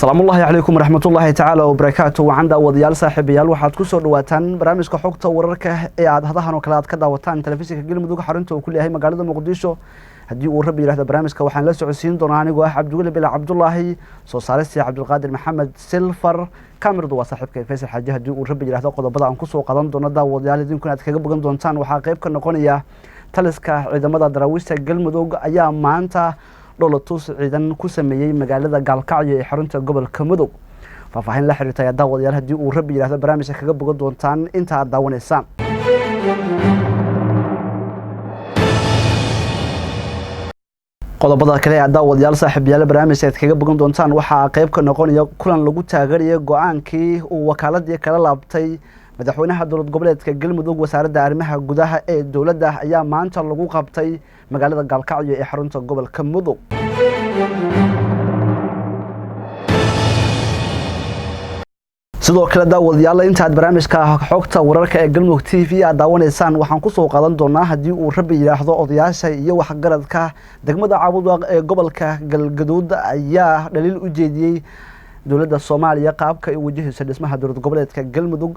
Asalaamullahi calaykum waraxmatullaahi tacaala wabarakaatu. Wacan daawadayaal, saaxiibayaal, waxaad kusoo dhawaataan barnaamijka xogta wararka ee aad hadahan oo kale aad ka daawataan Telefishinka Galmudug, xarunta uu ku leeyahay magaalada Muqdisho. Haddii uu Rabbi yihahdo, barnaamijka waxaan la socodsiin doonaa anigoo ah Cabdiweli Bila Cabdulaahi, soo saaristii Cabdulqaadir Maxamed Silfar, kameradu waa saaxiibka Faysal Xaaji. Haddii uu Rabbi yihahdo, qodobada aan kusoo qadan doono, daawadayaal, idinkuna aad kaga bogan doontaan waxaa qayb ka noqonaya: taliska ciidamada daraawiishta Galmudug ayaa maanta dholotus ciidan ku sameeyey magaalada Gaalkacyo ee xarunta gobolka Mudug. Faahfaahin la xiriirta ayaa, daawadayaal, haddii uu Rabbi yihahdo barnaamijka kaga bogan doontaan inta aad daawanaysaan. Qodobada kale ee daawadayaal, saaxiibayaal, barnaamijka aad kaga bogan doontaan waxaa qayb ka noqonaya kulan lagu taageeraya go-aankii uu wakaaladii kala laabtay madaxweynaha dowlad goboleedka Galmudug wasaaradda arrimaha gudaha ee dowladda ayaa maanta lagu qabtay magaalada Gaalkacyo ee xarunta gobolka Mudug. Sidoo kale, daawadayaal, intaad barnaamijka xogta wararka ee Galmudug TV aad daawanaysaan waxaan kusoo qaadan doonaa, haddii uu Rabbi yidhaahdo, odayaasha iyo waxgaradka degmada Caabudwaaq ee gobolka Galgaduud ayaa dhaliil u jeediyey dowladda Soomaaliya qaabka ay u wajahayso dhismaha dowlad goboleedka Galmudug.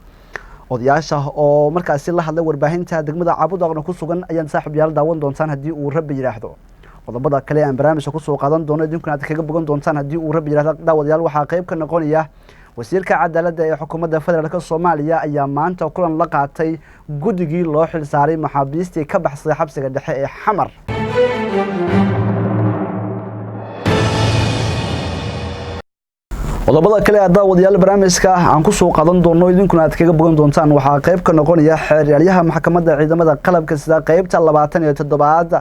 Odayaasha oo markaasi la hadlay warbaahinta degmada Caabudwaaqna ku sugan ayaan, saaxiib yaal, daawan doontaan haddii uu Rabbi yidhaahdo. Qodobada kale aan barnaamijka kusoo qaadan doono, idinkuna aad kaga bogan doontaan haddii uu Rabbi yidhahdo, daawadayaal, waxaa qayb ka noqonaya: wasiirka cadaaladda ee xukuumadda federaalk Soomaaliya ayaa maanta kulan la qaatay guddigii loo xil saaray maxaabiistii ka baxsaday xabsiga dhexe ee Xamar. Qodobada kale ee daawadayaal barnaamijka aan kusoo qaadan doono, idinkuna aad kaga bogan doontaan waxaa qayb ka noqonaya: xeeryaalaha maxkamadda ciidamada qalabka sida qeybta 27aad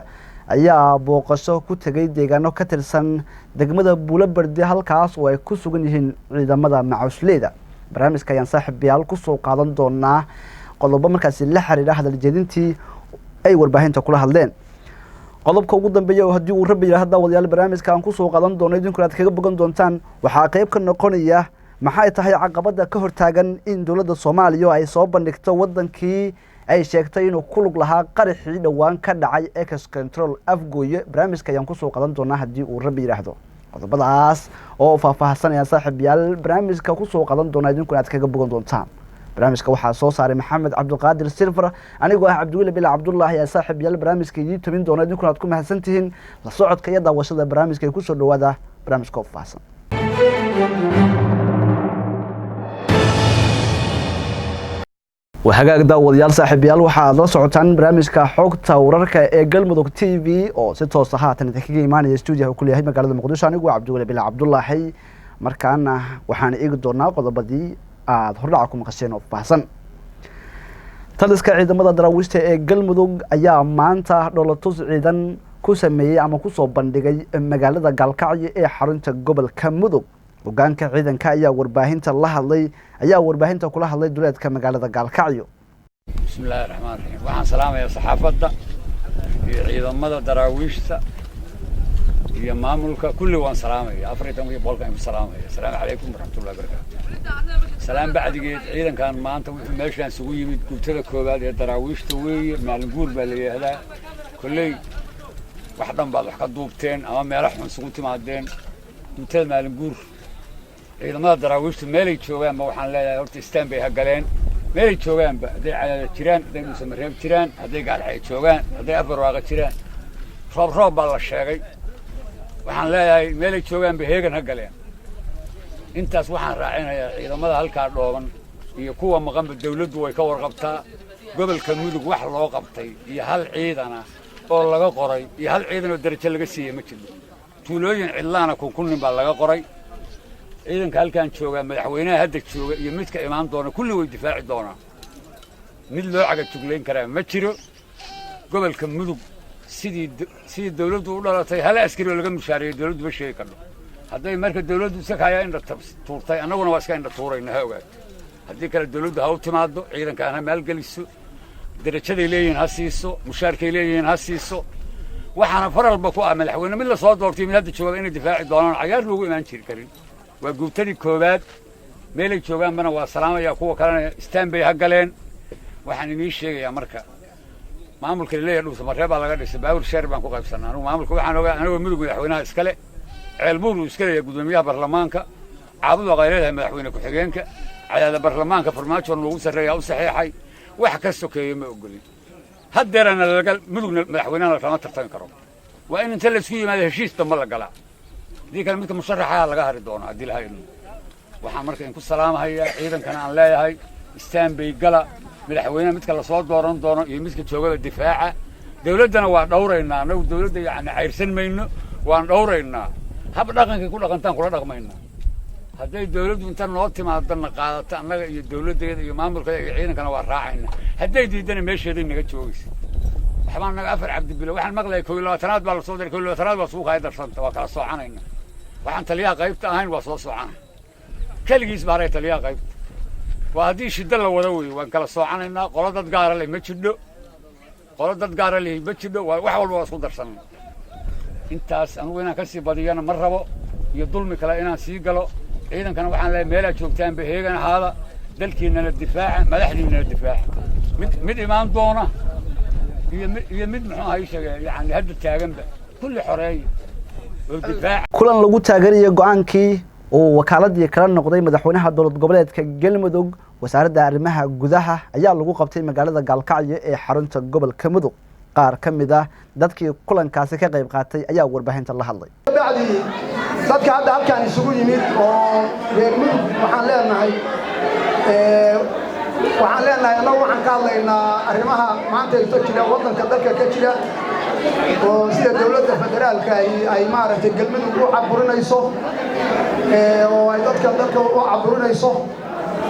ayaa booqasho ku tegay deegaano ka tirsan degmada Buulobardi, halkaas oo ay ku sugan yihiin ciidamada macusleyda. Barnaamijka ayaan, saaxiibayaal, kusoo qaadan doonaa qodobo markaasi la xiriira hadaljeedintii ay warbaahinta kula hadleen. Qodobka ugu dambeeya oo haddii uu Rabbi yidhahdo, daawadayaal, barnaamijka aan kusoo qaadan doono, idinkuna aad kaga bogan doontaan waxaa qayb ka noqonaya: maxay tahay caqabada ka hortaagan in dowladda Soomaaliya ay soo bandhigto wadankii ay sheegtay inuu ku lug lahaa qaraxii dhowaan ka dhacay Ex Control Afgooye? Barnaamijka ayaan kusoo qadan doonaa haddii uu Rabbi yidhaahdo. Qodobadaas oo faahfaahsanaya, saaxiibayaal, barnaamijka kusoo qadan doonaa, idinkuna aad kaga bogan doontaan. Barnaamijka waxaa soo saaray Maxamed Cabdiqaadir Silfar, anigoo ah Cabdiweli Bila Cabdullaahi ayaa, saaxiib yaal, barnaamijka idiin tobin doona. Idinkuna aad ku mahadsan tihiin la socodka iyo daawashada barnaamijka. Ee kusoo dhawaada barnaamijka oo faahfaahsan. Waa hagaag, daawadayaal, saaxiibayaal, waxaad la socotaan barnaamijka xogta wararka ee Galmudug TV oo si toosa haatan idinkaga imaanaya stuudiyaha uu ku leeyahay magaalada Muqdisho. Anigu waa Cabdiweli Bila Cabdullaahi. Markaana waxaan eegi doonaa qodobadii aada hordhaca ku maqasheen oo faahfaahsan. Taliska ciidamada daraawiishta ee Galmudug ayaa maanta dholotus ciidan ku sameeyey ama kusoo bandhigay magaalada Gaalkacyo ee xarunta gobolka Mudug. Hogaanka ciidanka ayaa warbaahinta la hadlay, ayaa warbaahinta kula hadlay duleedka magaalada Gaalkacyo. Bismi illaahi raxmaan raxiim. Waxaan salaamayaa saxaafadda iyo ciidamada daraawiishta iyo maamulka, kulli waan salaamaya. 14-kii boqolkaan ku salaamaya. Asalaamu calaykum waraxmatullahi wabarakaatu. Salaam bacdigeed, ciidankan maanta wuxuu meeshaan isugu yimid guutada koowaad ee daraawiishta weeye. Maalin guur baa la yidhaahdaa. Kolley wax dhan baad wax ka duubteen ama meelo xun isugu timaadeen. Guutada maalin guur, ciidamada daraawiishtu meelay joogaanba waxaan leeyahay horta istaan bay ha galeen. Meelay joogaanba, hadday Cadaada jiraan, hadday Dhuusamareeb jiraan, hadday Gaalxay joogaan, hadday Afarwaaqa jiraan, roob roob baa la sheegay, waxaan leeyahay meelay joogaanba heegan ha galeen. Intaas waxaan raacinayaa, ciidamada halkaa dhooban iyo kuwa maqanba dawladdu way ka warqabtaa. Gobolka Mudug wax loo qabtay iyo hal ciidana oo laga qoray iyo hal ciidan oo derajo laga siiyey ma jirto. Tuulooyin cidlaana kun nin baa laga qoray. Ciidanka halkaan joogaa, madaxweynaha hadda jooga iyo midka imaan doona, kulli way difaaci doonaan. Mid loo cagajuglayn karaa ma jiro. Gobolka Mudug sidii dawladdu u dhalatay hal askari oo laga mushaareeyey dawladdu ma sheegi karno. Hadday marka dawladdu iska kaaya indha tuurtay, annaguna waa iska indha tuurayna, ha ogaato. Haddii kale dawladdu ha u timaaddo ciidankaan, ha maalgeliso, derajaday leeyihiin ha siiso, mushaarkay leeyihiin ha siiso. Waxaana faralba ku ah madaxweyne mid la soo doortay, mid hadda jooga, inay difaaci doonaan, cayaar loogu imaan jiri karin. Waa guutadii koowaad. Meelay joogaanbana waa salaamaya, kuwa kalena istaan bay ha galeen. Waxaan idiin sheegayaa marka, maamulka laleeyahay Dhuusamareeb baa laga dhisay, power share baan ku qaybsanaa. Anugu maamulka waxaan ogaa anigoo Mudug madaxweynaha iskale, Ceelbuur uu iska leeyahay guddoomiyaha baarlamaanka. Caabudaaq ay leedahay madaxweyne ku-xigeenka. Cadaada baarlamaanka Farmaajo noogu sarreeyaa u saxeexay. Wax ka sokeeya ma ogolin. Haddeerana laga Mudugna madaxweynahana lagama tartami karo. Waa in inta laisku yimaado heshiis dambe la galaa. Haddii kale midka musharaxaha laga hari doona haddii laha idmo. Waxaan marka inku salaamahayaa, ciidankana aan leeyahay, istaanbay gala. Madaxweynaha midka lasoo dooran doono iyo midka joogaba difaaca. Dawladdana waa dhawraynaa annagu. Dawladda yacni cayrsan mayno, waan dhawraynaa. Hab dhaqankay ku dhaqantaan kula dhaqmaynaa. Hadday dawladdu inta noo timaadana qaadato annaga iyo dawladdeeda iyo maamulkeeda iyo ciidankana, waa raacayna. Hadday diidana, meesheeday naga joogaysa. Waxbaa naga afar Cabdibilo waxaan maqlayay 21aad baa lasoo diray. 21aad baa suuqa ay darsanta. Waa kala soocanayna. Waxaan taliyaha qaybta ahayn waa soo socana. Keligiis baaray taliyaha qaybta. Waa haddii shiddo la wada weeye. Waan kala soocanaynaa. Qolo dad gaara leh ma jidho, qolo dad gaara leh ma jidho. Waa wax walba waa isku darsanay. Intaas anugu inaan kasii badiyana ma rabo iyo dulmi kale inaan sii galo. Ciidankana waxaan leeyahay, meelaad joogtaanba heegan ahaada, dalkiinana difaaca, madaxdiinana difaaca, mid imaan doona iyo mid muxuu ahay sheege yani hadda taaganba, kulli xoreeya oo difaaca. Kulan lagu taageeraya go-aankii uu wakaaladii kala noqday madaxweynaha dowlad goboleedka Galmudug wasaaradda arrimaha gudaha ayaa lagu qabtay magaalada Gaalkacyo ee xarunta gobolka Mudug. Qaar ka mid ah dadkii kulankaasi ka qayb qaatay ayaa warbaahinta la hadlay. Bacdi, dadka hadda halkaan isugu yimid oo reer Mudug, waxaan leenahay annagu waxaan ka hadlaynaa arrimaha maanta ito jira waddanka dalka ka jira, oo sida dowladda federaalka ay maaragtay Galmudug u caburinayso, oo ay dadka dalka u caburinayso.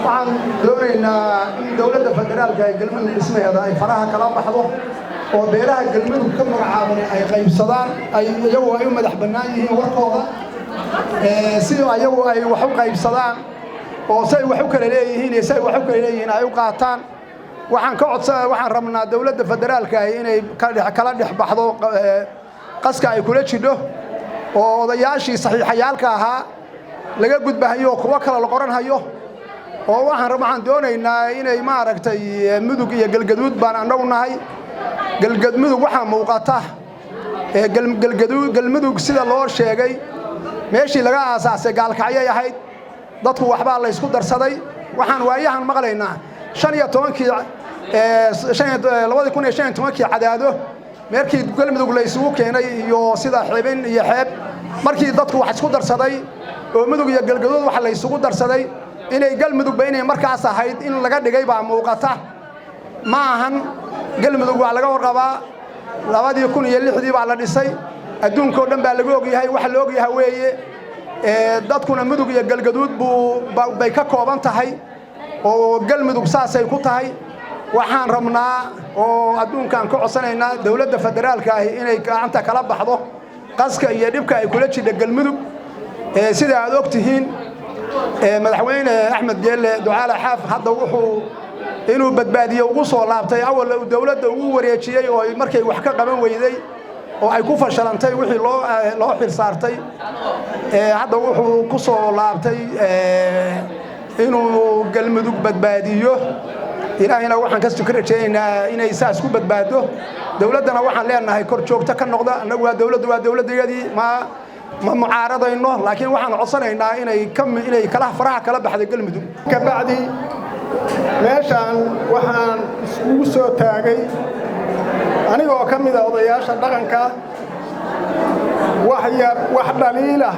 Waxaan doonaynaa in dowladda federaalka ay Galmudug dhismaheeda ay faraha kala baxdo, oo beelaha Galmudug ka magacaaban ay qaybsadaan, ay iyagu ay u madax bannaan yihiin warkooda, si iyagu ay wax u qaybsadaan, oo say wax u kala leeyihiin iyo say wax u kala leeyihiin ay u qaataan. Waxaan ka codsa, waxaan rabnaa dowladda federaalka ah inay kala dhex baxdo qaska ay kula jidho, oo odayaashii saxiixayaalka ahaa laga gudbahayo oo kuwo kale la qoranhayo. Oo waxaan doonaynaa inay maaragtay Mudug iyo Galgaduud baan annagu nahay. Mudug waxaa muuqata Galmudug sida loo sheegay meeshii laga aasaasay Gaalkacyay ahayd. Dadku waxbaa la ysku darsaday. Waxaan waayahan maqlaynaa 15-kii, 2015-kii Cadaado meerkii Galmudug la isugu keenay iyo sida Xibin iyo Xeeb, markii dadku wax isku darsaday oo Mudug iyo Galgaduud wax la isugu darsaday, inay Galmudugba inay markaas ahayd in laga dhigay baa muuqata. Ma ahan Galmudug, waa laga warqabaa, 2006-dii baa la dhisay. Adduunkao dhan baa laga ogyahay. Waxa la ogyahay weeye, dadkuna Mudug iyo Galgaduud buu bay ka kooban tahay, oo Galmudug saasay ku tahay. Waxaan rabnaa oo adduunkaan ka codsanaynaa dowladda federaalka ahi inay gacanta kala baxdo qaska iyo dhibka ay kula jidha Galmudug. Sida aad og tihiin, madaxweyne Axmed Geelle Ducaale Xaaf hadda wuxuu inuu badbaadiye ugu soo laabtay awal uu dowladda ugu wareejiyey, oo markay wax ka qaban weyday oo ay ku fashilantay wixii loo xil saartay, hadda wuxuu ku soo laabtay inuu Galmudug badbaadiyo. Ilaahayna waxaan ka rajaynaynaa inay saas ku badbaado. Dowladdana waxaan leenahay kor joogto ka noqda. Annagu waa dowladdu, waa dowladdayadii, ma mucaaradayno, laakiin waxaan codsanaynaa inay kala faraha kala baxdo Galmudug. Kabacdi, meeshaan waxaan iskugu soo taagay anigoo ka mida odayaasha dhaqanka, wax yar wax dhaliilah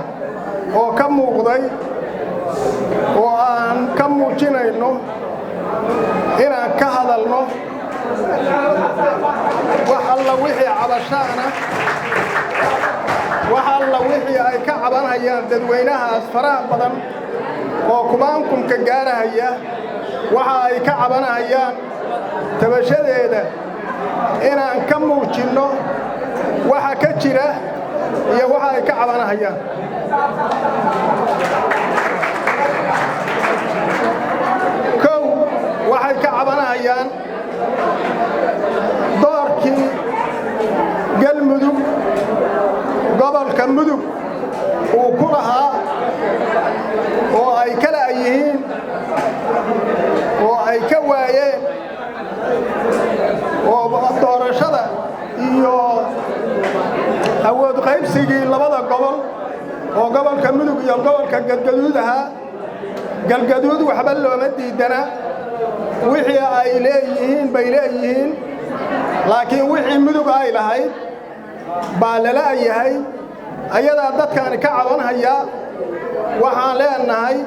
oo ka muuqday oo aan ka muujinayno inaan ka hadalno wax alla wixii cabashaana, wax alla wixii ay ka cabanhayaan dadweynahaas faraha badan oo kumaankumka gaarahaya, waxa ay ka cabanahayaan tabashadeeda inaan ka muujinno waxa ka jira iyo waxa ay ka cabanahayaan. Kow, waxay ka cabanahayaan doorkii Galmudug gobolka Mudug uu ku lahaa oo ay kala yihiin oo ay ka waayeen, oo doorashada iyo awood qaybsigii labada gobol oo gobolka Mudug iyo gobolka Gadgaduud ahaa. Galgaduud waxba looma diidana, wixii ay leeyihiin bay leeyihiin, laakiin wixii Mudug ay lahayd baa lala-yahay. Ayadaa dadkaani ka cabanhayaa. Waxaan leenahay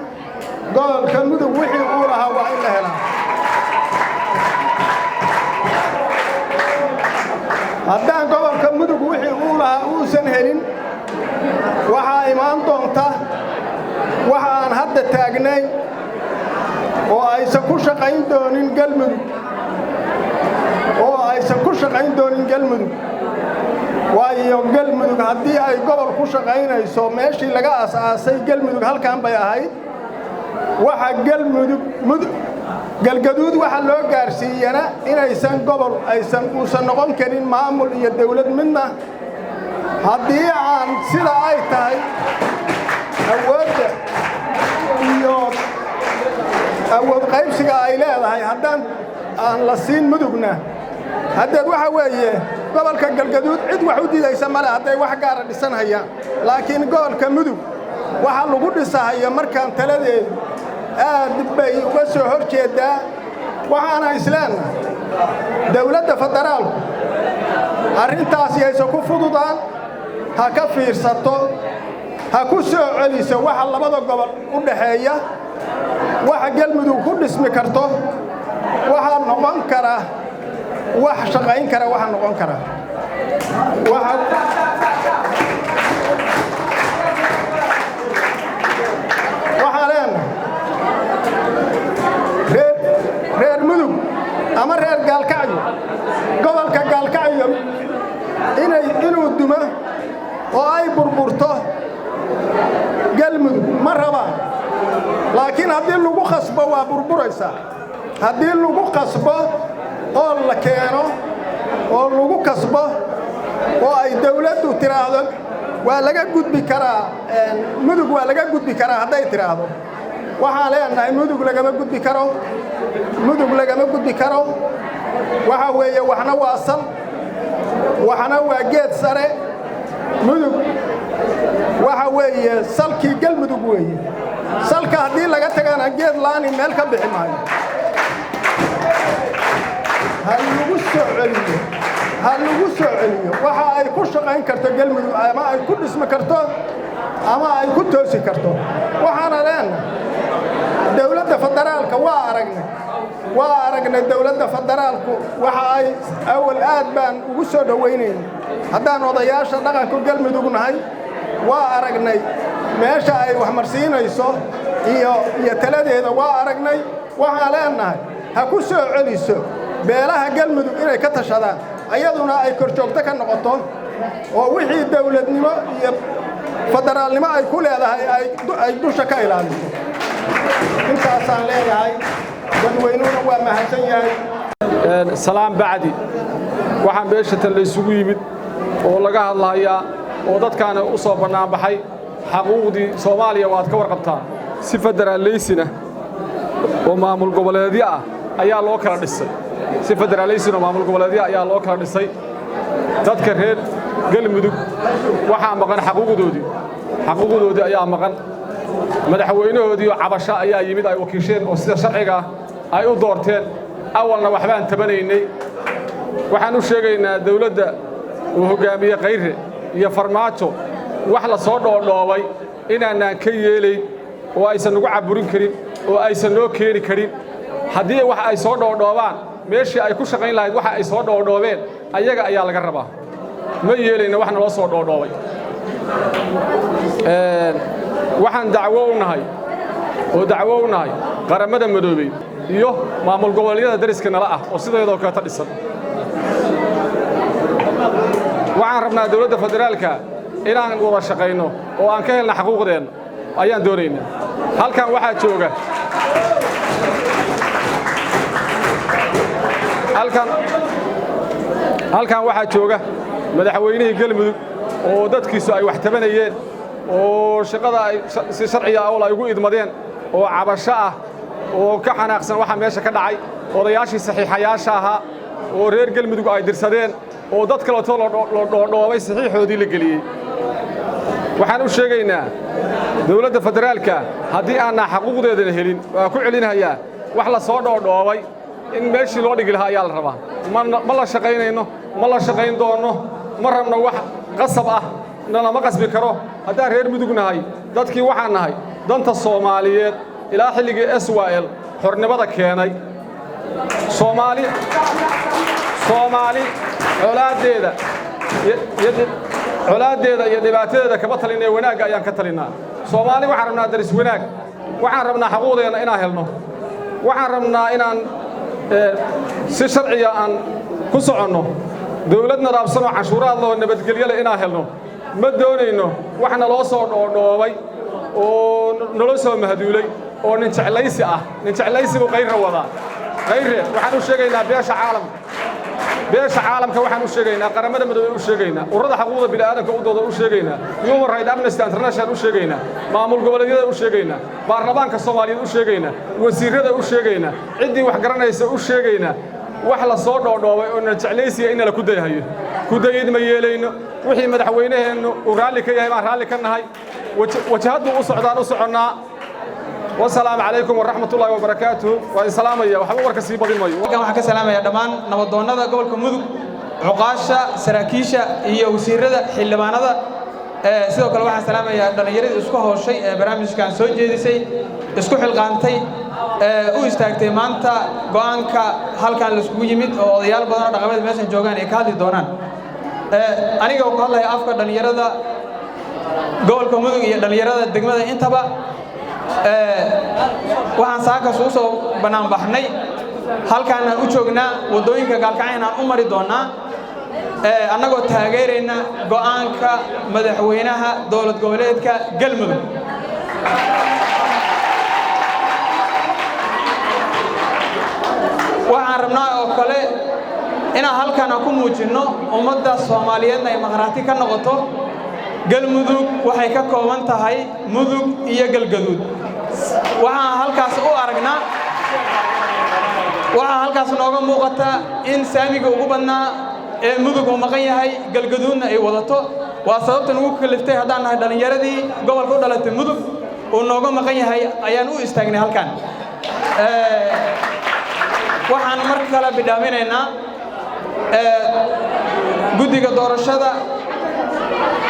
gobolka Mudug wixii uu lahaa waa in la helaa. Haddaan gobolka Mudug wixii uu lahaa uusan helin, waxaa imaan doonta waxa aan hadda taagnayn oo aysan ku shaqayn doonin Galmudug, oo aysan ku shaqayn doonin Galmudug. Waayo, Galmudug haddii ay gobol ku shaqaynayso, meeshii laga aas-aasay Galmudug halkan bay ahayd. Waxa Galmudug Mudug Galgaduud waxa loo gaarsiiyana inaysan gobol aysan uusan noqon karin maamul iyo dawlad midna, haddii aan sida ay tahay awoodda iyo awood qaybsiga ay leedahay haddaan aan la siin Mudugna. Haddeed waxa weeye gobolka Galgaduud cid wax u diidaysa male hadday wax gaara dhisan hayaan, laakiin gobolka Mudug waxa lagu dhisahayo markaan taladeedu aad bay uga soo hor jeeddaa. Waxaana isleennahay dawladda federaalku arrintaasi hayse ku fududaan, ha ka fiirsato, ha ku soo celiso waxa labada gobol u dhaxeeya, waxa Galmudug ku dhismi karto, waxaa noqon kara wax shaqayn kara, waxa noqon kara. Waxaan leenahay reer Mudug ama reer Gaalkacyo, gobolka Gaalkacyo inay inuu dumo oo ay burburto Galmudug ma rabaan, laakiin haddii lagu khasbo waa burburaysaa. Haddii lagu khasbo oo la keeno oo lagu kasbo oo ay dawladdu tidhaahdo waa laga gudbi karaa Mudug, waa laga gudbi karaa hadday tidhaahdo, waxaan leenahay Mudug lagama gudbi karo, Mudug lagama gudbi karo. Waxa weeye waxna waa sal, waxna waa geed sare. Mudug waxa weeye salkii Galmudug weeye. Salka haddii laga tagana geed laani meel ka bixi maayo. Ha lagu soo celiyo, ha lagu soo celiyo waxa ay ku shaqayn karto Galmudug, ama ay ku dhismi karto ama ay ku toosi karto. Waxaana leenahay dawladda federaalka waa aragnay, waa aragnay dawladda federaalku waxa ay awal aad baan ugu soo dhowaynayna haddaan odayaasha dhaqanka Galmudug nahay. Waa aragnay meesha ay wax marsiinayso iyo taladeeda, waa aragnay. Waxaan leenahay ha ku soo celiso beelaha Galmudug inay ka tashadaan, ayaduna ay korjoogto ka noqoto oo wixii dawladnimo iyo federaalnimo ay ku leedahay ay dusha ka ilaaliso. Intaasaan leeyahay, dadweynuhuna waa mahadsan yahay. Salaam bacdi, waxaa meeshatan la isugu yimid oo laga hadlahayaa oo dadkaana u soo bannaanbaxay xaquuqdii Soomaaliya. Waad ka warqabtaan, si federaaleysin ah oo maamul goboleedyo ah ayaa loo kala dhisay, si federaaleysin oo maamul goboleedyo ayaa loo kala dhisay. Dadka reer Galmudug waxaa maqan xaquuqdoodii, xaquuqdoodii ayaa maqan. Madaxweynahoodii oo cabasho ayaa yimid ay wakiisheen oo sida sharciga ah ay u doorteen. Awalna waxbaan tabanaynay. Waxaan u sheegaynaa dawladda uu hoggaamiye Khayre iyo Farmaajo wax la soo dhoodhoobay inaanaan ka yeelayn oo aysan nagu cabburin karin oo aysan noo keeni karin. Haddii wax ay soo dhoodhoobaan, meeshii ay ku shaqayn lahayd waxa ay soo dhoodhoobeen ayaga ayaa laga rabaa. Ma yeelayna wax naloo soo dhoodhoobay. Waxaan dacwo u nahay oo dacwo u nahay Qaramada Madoobey iyo maamul goboleedyada dariska nala ah oo sideedoo kaleeta dhisan. Waxaan rabnaa dawladda federaalka inaan wada shaqayno oo aan ka helna xaquuqdeenna ayaan doonaynaa. Halkan waxaa jooga, halkan waxaa jooga madaxweynihii Galmudug oo dadkiisu ay wax tabanayeen oo shaqada ay si sharciga awl ay ugu idmadeen oo cabasho ah oo ka xanaaqsan waxa meesha ka dhacay, odayaashii saxiixayaasha ahaa oo reer Galmudug ay dirsadeen oo dad kaleeto loo dhoodhoobay saxiixoodii la geliyey. Waxaan u sheegaynaa dowladda federaalka, haddii aanna xaquuqdeedana helin, waa ku celinhayaa, wax la soo dhoodhoobay in meeshii loo dhigi lahaa ayaa la rabaa. Ma la shaqaynayno, ma la shaqayn doonno, ma rabno wax qasab ah, nalama qasbi karo. Haddaan reer Mudug nahay, dadkii waxaan nahay danta Soomaaliyeed ilaa xilligii SYL xornimada keenay. Soomaali, Soomaali colaaddeeda colaaddeeda iyo dhibaatadeeda kama talinee, wanaagga ayaan ka talinnaa. Soomaali waxaan rabnaa daris wanaag, waxaan rabnaa xaquuqdeenna inaan helno, waxaan rabnaa inaan si sharciga aan ku soconno, dawlad nadaabsan oo canshuuraad loo nabadgelyo leh inaan helno. Ma doonayno wax naloo soo dhoodhoobay oo naloo soo mahduulay oo nin jeclaysi ah. Nin jeclaysi buu Kayre wadaa. Kayre waxaan u sheegaynaa, beesha caalamka, beesha caalamka waxaan u sheegaynaa, Qaramada Midoobey u sheegaynaa, ururada xuquuqda bini'aadamka u dooda u sheegaynaa, Human Right, Amnesty International u sheegaynaa, maamul goboleedyada u sheegaynaa, baarlamaanka Soomaaliyeed u sheegaynaa, wasiirrada u sheegaynaa, ciddii wax garanaysa u sheegaynaa, wax la soo dhoodhoobay oo na jeclaysiya in nala ku dayhayo, ku dayid ma yeelayno. Wixii madaxweynaheennu uu raalli ka yahay baan raalli ka nahay. Wajahaddu u socdaan u soconnaa. Wasalaamu calaykum waraxmat ullaahi wabarakaatuh. Waa idin salaamaya, waxba warka sii badin mayo. Halkan waxaan ka salaamayaa dhammaan nabadoonnada gobolka Mudug, cuqaasha, saraakiisha iyo wasiirada, xildhibaanada. Sidoo kale waxaan salaamayaa dhallinyaradii isku howshay ee barnaamijkan soo jeedisay, isku xilqaantay, u istaagtay maanta go'aanka halkan laiskugu yimid oo odayaal badan oo dhaqameed meeshan joogaan ay ka hadli doonaan. Aniga oo ku hadlaya afka dhallinyarada gobolka Mudug iyo dhallinyarada degmada intaba, waxaan saakaas u soo banaanbaxnay, halkaanaan u joognaa, waddooyinka Gaalkacyan aan u mari doonnaa, annagoo taageerayna go'aanka madaxweynaha dowlad goboleedka Galmudug. Waxaan rabnaa oo kale inaan halkan aan ku muujinno, ummadda Soomaaliyeedna ay maqhraati ka noqoto, Galmudug waxay ka kooban tahay Mudug iyo Galgaduud. Waxaan halkaas u aragnaa, waxaa halkaas nooga muuqata in saamiga ugu badnaa ee Mudug uu maqan yahay, Galgaduudna ay wadato. Waa sababta nagu kaliftay haddaan nahay dhallinyaradii gobolka u dhalatay Mudug uu nooga maqan yahay ayaan u istaagnay halkan. Waxaan mar kale bidhaaminaynaa guddiga doorashada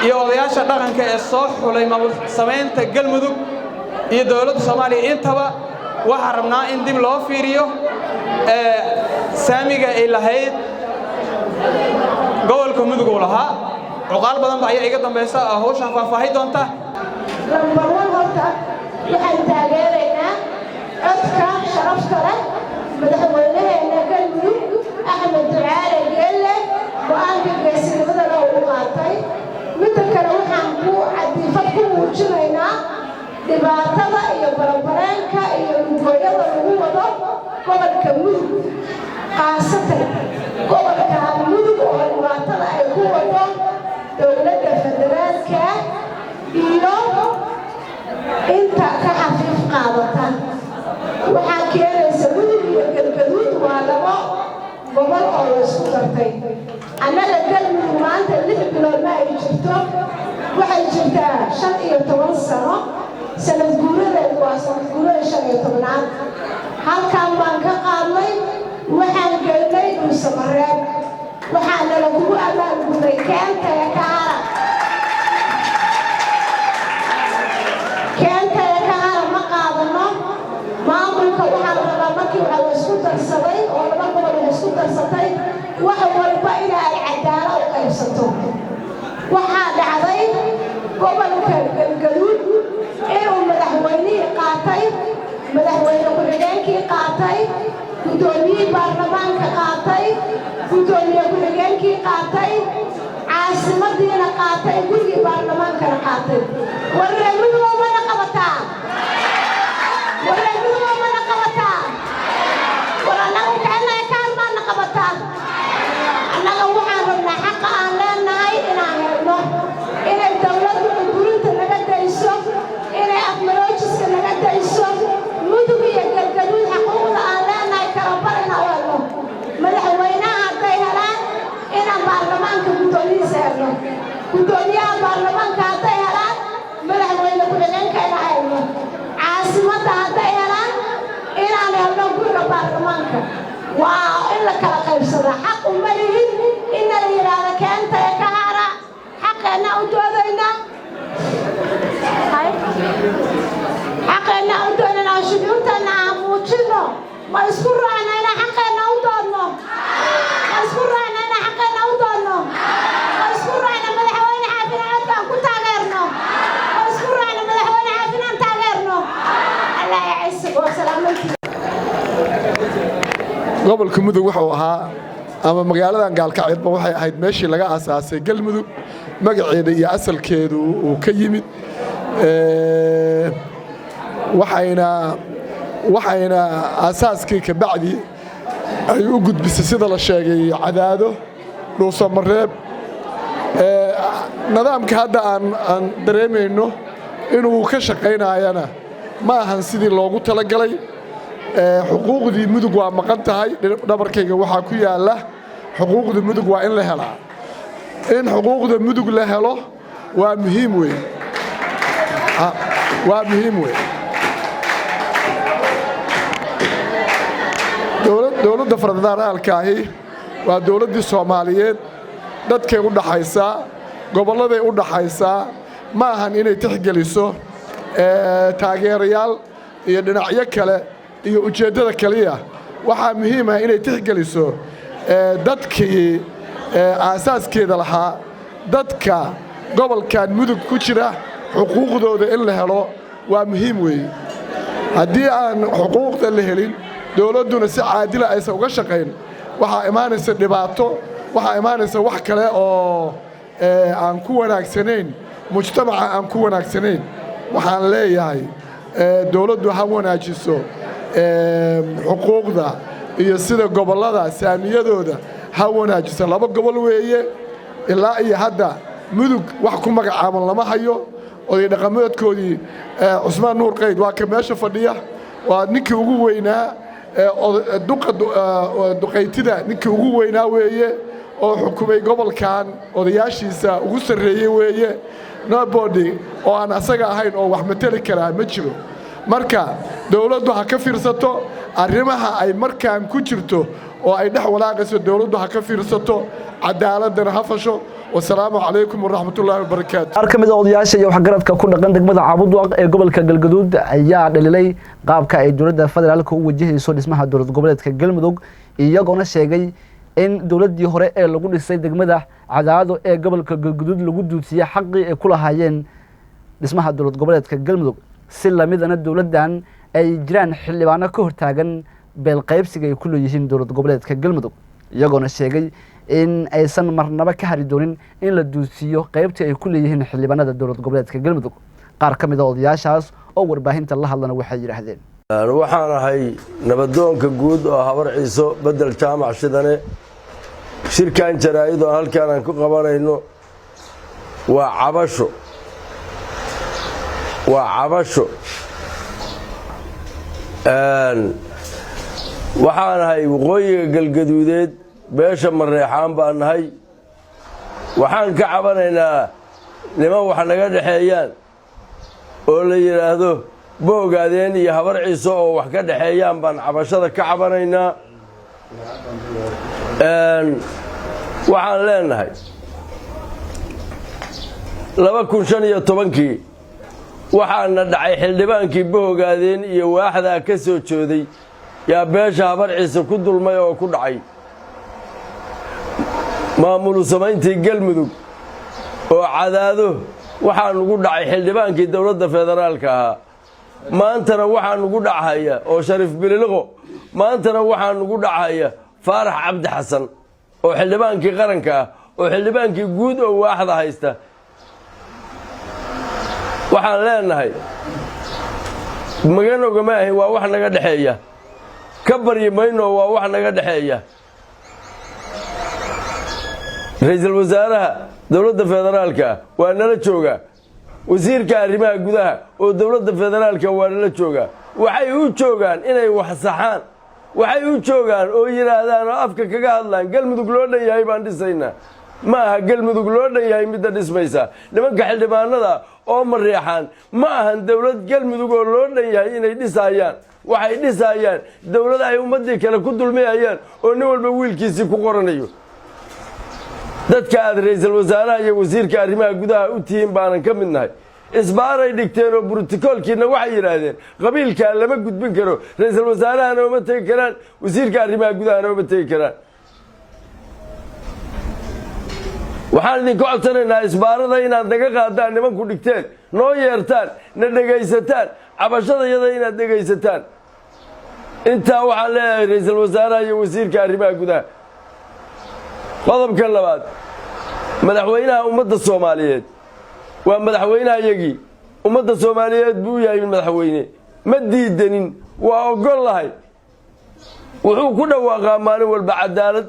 iyo odayaasha dhaqanka ee soo xulay maamul samaynta Galmudug iyo dowladda Soomaaliya intaba. Waxaan rabnaa in dib loo fiiriyo saamiga ay lahayd gobolka Mudug uu lahaa. Cuqaal badan ba ayaa iga dambaysa oo hawshaan faahfaahi doonta. Number one, horta waxaan taageeraynaa codka sharafta leh madaxweynaheena Galmudug Axmed Ducaale Geelle, go'aanka geesinimadana uu qaatay. Midda kale, waxaan ku cadiifad ku muujinaynaa dhibaatada iyo barabareenka iyo lugooyada lagu wado gobolka Mudug, khaasatan gobolka Mudug oo dhibaatada ay ku wado dowladda federaalka iyo inta ka xafiif qaadata. Waxaa keenaysa, Mudug iyo Galgaduud waa labo gobol oo la isku dartay. Annaga Galmudug maanta 6 bilood ma ay jirto, waxay jirtaa 15 sano. Sanad guuradeedu waa sanad guurada 15aad. Halkan baan ka qaadnay, waxaan geynay Dhuusamareeb, waxaana lagugu abaalguday keentaya kahara, keentaya kahara. Ma qaadano maamulka. Waxaa la rabaa markii waxa la isku darsaday oo laba gobol wax isku darsatay, wax walba ina ay cadaalo u qaybsato. Waxaa dhacday gobolka Galgaduud inuu madaxweynihii qaatay, madaxweyne ku-xigeenkii qaatay, guddoomiyihii baarlamaanka qaatay, guddoomiye ku-xigeenkii qaatay, caasimadiina qaatay, gurigii baarlamaankana qaatay. Warree Mudugoo, mana qabataa? Warree Mudugoo, mana qabataa? War annaga keenaya kaalmaana qabataa. Annaga waxaan rabnaa xaqa aan leenahay inaan helno, inay dawladdu burburinta naga dayso, inay afmaloojiska naga dayso. Mudug iyo Galgaduud xaquuqda aan leenahay kala bar inaan u helno. Madaxweynaha hadday helaan, inaan baarlamaanka guddoomiyihiisa helno. Guddoomiyaha baarlamaanka hadday helaan Caasimadda hadday helaan, inaan helno guriga baarlamaanka. Waa in la kala qaybsadaa. Xaq uma lihin inna la yidhaahdo keenta ee ka hara. Xaqeenna u doodaynaa, xaqeenna u doodaynaa, shucuurteenna aan muujino. Ma isku raacna inaan xaqeenna u doodno? Ma isku raacna inaan xaqeenna u doodno? Ma isku raacna Madaxweyne Xaafin codkaan ku taageerno? Ma isku raacna Madaxweyne Xaafin aan taageerno? Allah yacizak, waa salaamantii. Gobolka Mudug wuxuu ahaa, ama magaaladan Gaalkacyadba waxay ahayd meeshii laga aasaasay Galmudug, magaceeda iyo asalkeedu uu ka yimid. Waxayna aasaaskii ka bacdi ay u gudbisay, sida la sheegay, Cadaado, Dhuusamareeb. Nidaamka hadda aan dareemayno inuu ka shaqaynayana ma ahan sidii loogu talagalay. Xuquuqdii Mudug waa maqan tahay. Dhabarkayga waxaa ku yaalla xuquuqda Mudug waa in la helaa. In xuquuqda Mudug la helo waa muhiim weyn, waa muhiim weyn. Dowladda federaalkaahi waa dowladdii Soomaaliyeed, dadkay u dhaxaysaa, gobolladay u dhaxaysaa. Ma ahan inay tixgeliso taageerayaal iyo dhinacyo kale iyo ujeeddada keliya. Waxaa muhiim ah inay tixgeliso dadkii aasaaskeeda lahaa, dadka gobolkan Mudug ku jira, xuquuqdooda in la helo waa muhiim weeye. Haddii aan xuquuqda la helin, dowladduna si caadila aysan uga shaqayn, waxaa imaanaysa dhibaato, waxaa imaanaysa wax kale oo aan ku wanaagsanayn mujtamaca, aan ku wanaagsanayn. Waxaan leeyahay dowladdu ha wanaajiso xuquuqda iyo sida gobollada saamiyadooda ha wanaajiso. Laba gobol weeye ilaa iyo hadda Mudug wax ku magacaaban lama hayo. Oday dhaqameedkoodii Cusmaan Nuur Qayd waa ka meesha fadhiya, waa ninkii ugu weynaa duqa duqaytida, ninkii ugu weynaa weeye oo xukumay gobolkan, odayaashiisa ugu sarreeyey weeye. Nobody oo aan asaga ahayn oo wax mateli karaa ma jiro. Marka dowladdu ha ka fiirsato arrimaha ay markaan ku jirto oo ay dhex walaaqayso. Dowladdu ha ka fiirsato, cadaaladana ha fasho. Wasalaamu calaykum waraxmatullaahi wabarakaatu. Qaar ka mid a odayaasha iyo waxgaradka ku dhaqan degmada Caabudwaaq ee gobolka Galgaduud ayaa dhaliilay qaabka ay dowladda federaalka u wajahayso dhismaha dowlad goboleedka Galmudug, iyagoona sheegay in dowladdii hore ee lagu dhisay degmada Cadaado ee gobolka Galgaduud lagu duudsiyey xaqii ay ku lahaayeen dhismaha dowlad goboleedka Galmudug. Si lamidana dowladdan ay jiraan xildhibaano ka hortaagan beelqaybsiga ay ku leeyihiin dowlad goboleedka Galmudug, iyagoona sheegay in aysan marnaba ka hari doonin in la duudsiiyo qeybtii ay ku leeyihiin xildhibaanada dowlad goboleedka Galmudug. Qaar ka mid a odayaashaas oo warbaahinta la hadlana waxay yidhaahdeen: Waxaan ahay nabadoonka guud oo Habar Ciiso Bedel Jaamac Shidane. Shirkan jaraa'id oo halkaan aan ku qabanayno waa cabasho, waa cabasho. Waxaan ahay waqooyiga Galgaduudeed, beesha Mareexaan baan nahay. Waxaan ka cabanaynaa niman wax naga dhexeeyaan oo la yidhaahdo Boogaadeen iyo Habar Ciiso oo wax ka dhexeeyaan baan cabashada ka cabanaynaa. Waxaan leenahay 2015-kii waxaana dhacay xildhibaankii Bohogaadeen iyo waaxdaa ka soo jooday yaa beesha Habar Ciise ku dulmay oo ku dhacay maamulu samayntii Galmudug oo Cadaado. Waxaa nugu dhacay xildhibaankii dowladda federaalka ahaa. Maantana waxaa nugu dhachaya oo Shariif Bililiqo, maantana waxaa nugu dhachaya Faarax Cabdi Xasan oo xildhibaankii qaranka ah oo xildhibaankii guud oo waaxda haysta. Waxaan leenahay magan ogama ahin, waa wax naga dhexeeya, ka baryi mayno, waa wax naga dhexeeya. Ra-iisul wasaaraha dowladda federaalka waa nala joogaa, wasiirka arrimaha gudaha oo dowladda federaalka waa nala joogaa. Waxay u joogaan inay wax saxaan, waxay u joogaan oo yidhaahdaan oo afka kaga hadlaan Galmudug loo dhan yahay baan dhisaynaa. Ma aha Galmudug loo dhan yahay midda dhismaysa. Nimanka xildhibaanada oo Mareexaan ma ahan dowlad Galmudug oo loo dhan yahay inay dhisayaan. Waxay dhisayaan dowlad ay ummaddii kale ku dulmiyayaan oo nin walba wiilkiisii ku qoranayo. Dadka aad ra'iisul wasaaraha iyo wasiirka arrimaha gudaha u tihiin baanan ka mid nahay. Isbaaray dhigteen oo brotokoolkiina waxay yidhaahdeen qabiilkaa lama gudbin karo, ra'iisul wasaarahana uma tegi karaan, wasiirka arrimaha gudahana uma tegi karaan. Waxaan idinka codsanaynaa isbaarada inaad naga qaadaan nimanku dhigteen, noo yeertaan, na dhegaysataan, cabashadayada inaad dhegaysataan. Intaa waxaan leeyahay ra'iisul wasaaraha iyo wasiirka arrimaha gudaha. Qodobka labaad, madaxweynaha ummadda Soomaaliyeed waa madaxweynehayagii. Ummadda Soomaaliyeed buu yahay madaxweyne, ma diidanin, waa ogol lahay. Wuxuu ku dhawaaqaa maalin walba cadaalad,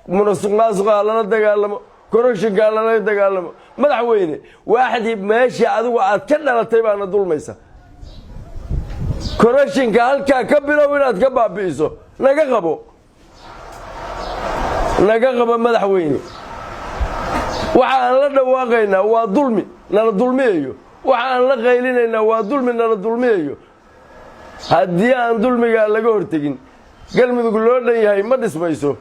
musuq maasuqa ha lala dagaalamo, korruptionka ha lala dagaalamo. Madaxweyne, waaxdii meeshii adigu aad ka dhalatay baana dulmaysa. Korruptionka halkaa ka bilow inaad ka baabi'iso. Naga qabo, naga qabo madaxweyne. Waxa aan la dhawaaqaynaa waa dulmi nala dulmiyayo, waxa aan la qaylinaynaa waa dulmi nala dulmiyayo. Haddii aan dulmigaa laga hortegin, Galmudug loo dhan yahay ma dhismayso.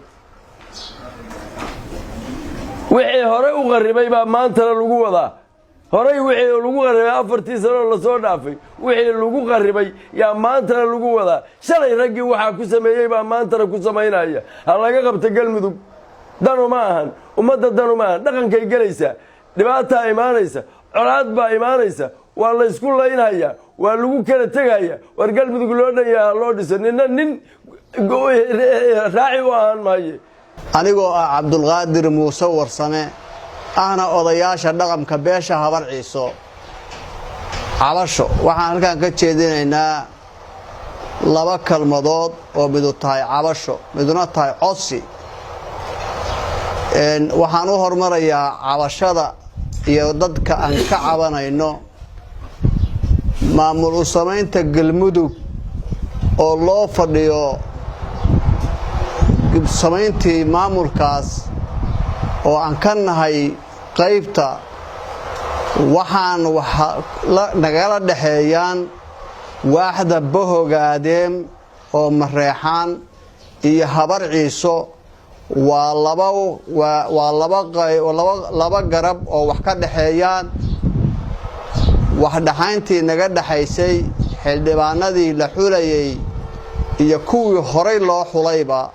Wixii horey u qarribay baa maantana lagu wadaa. Horey wixii lagu qarribay 4tii sanoo lasoo dhaafay, wixii lagu qarribay yaa maantana lagu wadaa. Shalay raggii waxaa ku sameeyey baa maantana ku samaynaya. Ha laga qabto Galmudug. Danu ma ahan ummadda, danu ma ahan. Dhaqankay gelaysaa, dhibaataa imaanaysa, colaad baa imaanaysa, waa laysku laynhayaa, waa lagu kala tegaya. War Galmudug loo dhan yahay ha loo dhiso, nina nin raaci u ahaan maaye. Anigoo ah Cabdulqaadir Muuse Warsame, ahna odayaasha dhaqanka beesha Habar Ciiso, cabasho waxaan halkan ka jeedinaynaa laba kalmadood oo midu tahay cabasho, miduna tahay codsi. Waxaan u hormarayaa cabashada iyo dadka aan ka cabanayno maamul u samaynta Galmudug oo loo fadhiyo samayntii maamulkaas oo aan ka nahay qaybta. Waxaan nagala dhexeeyaan waaxda Bahogaadeem oo Mareexaan iyo Habar Ciiso. Waa laba garab oo wax ka dhexeeyaan. Wax dhaxayntii naga dhexaysay xildhibaanadii la xulayay iyo kuwii horay loo xulayba,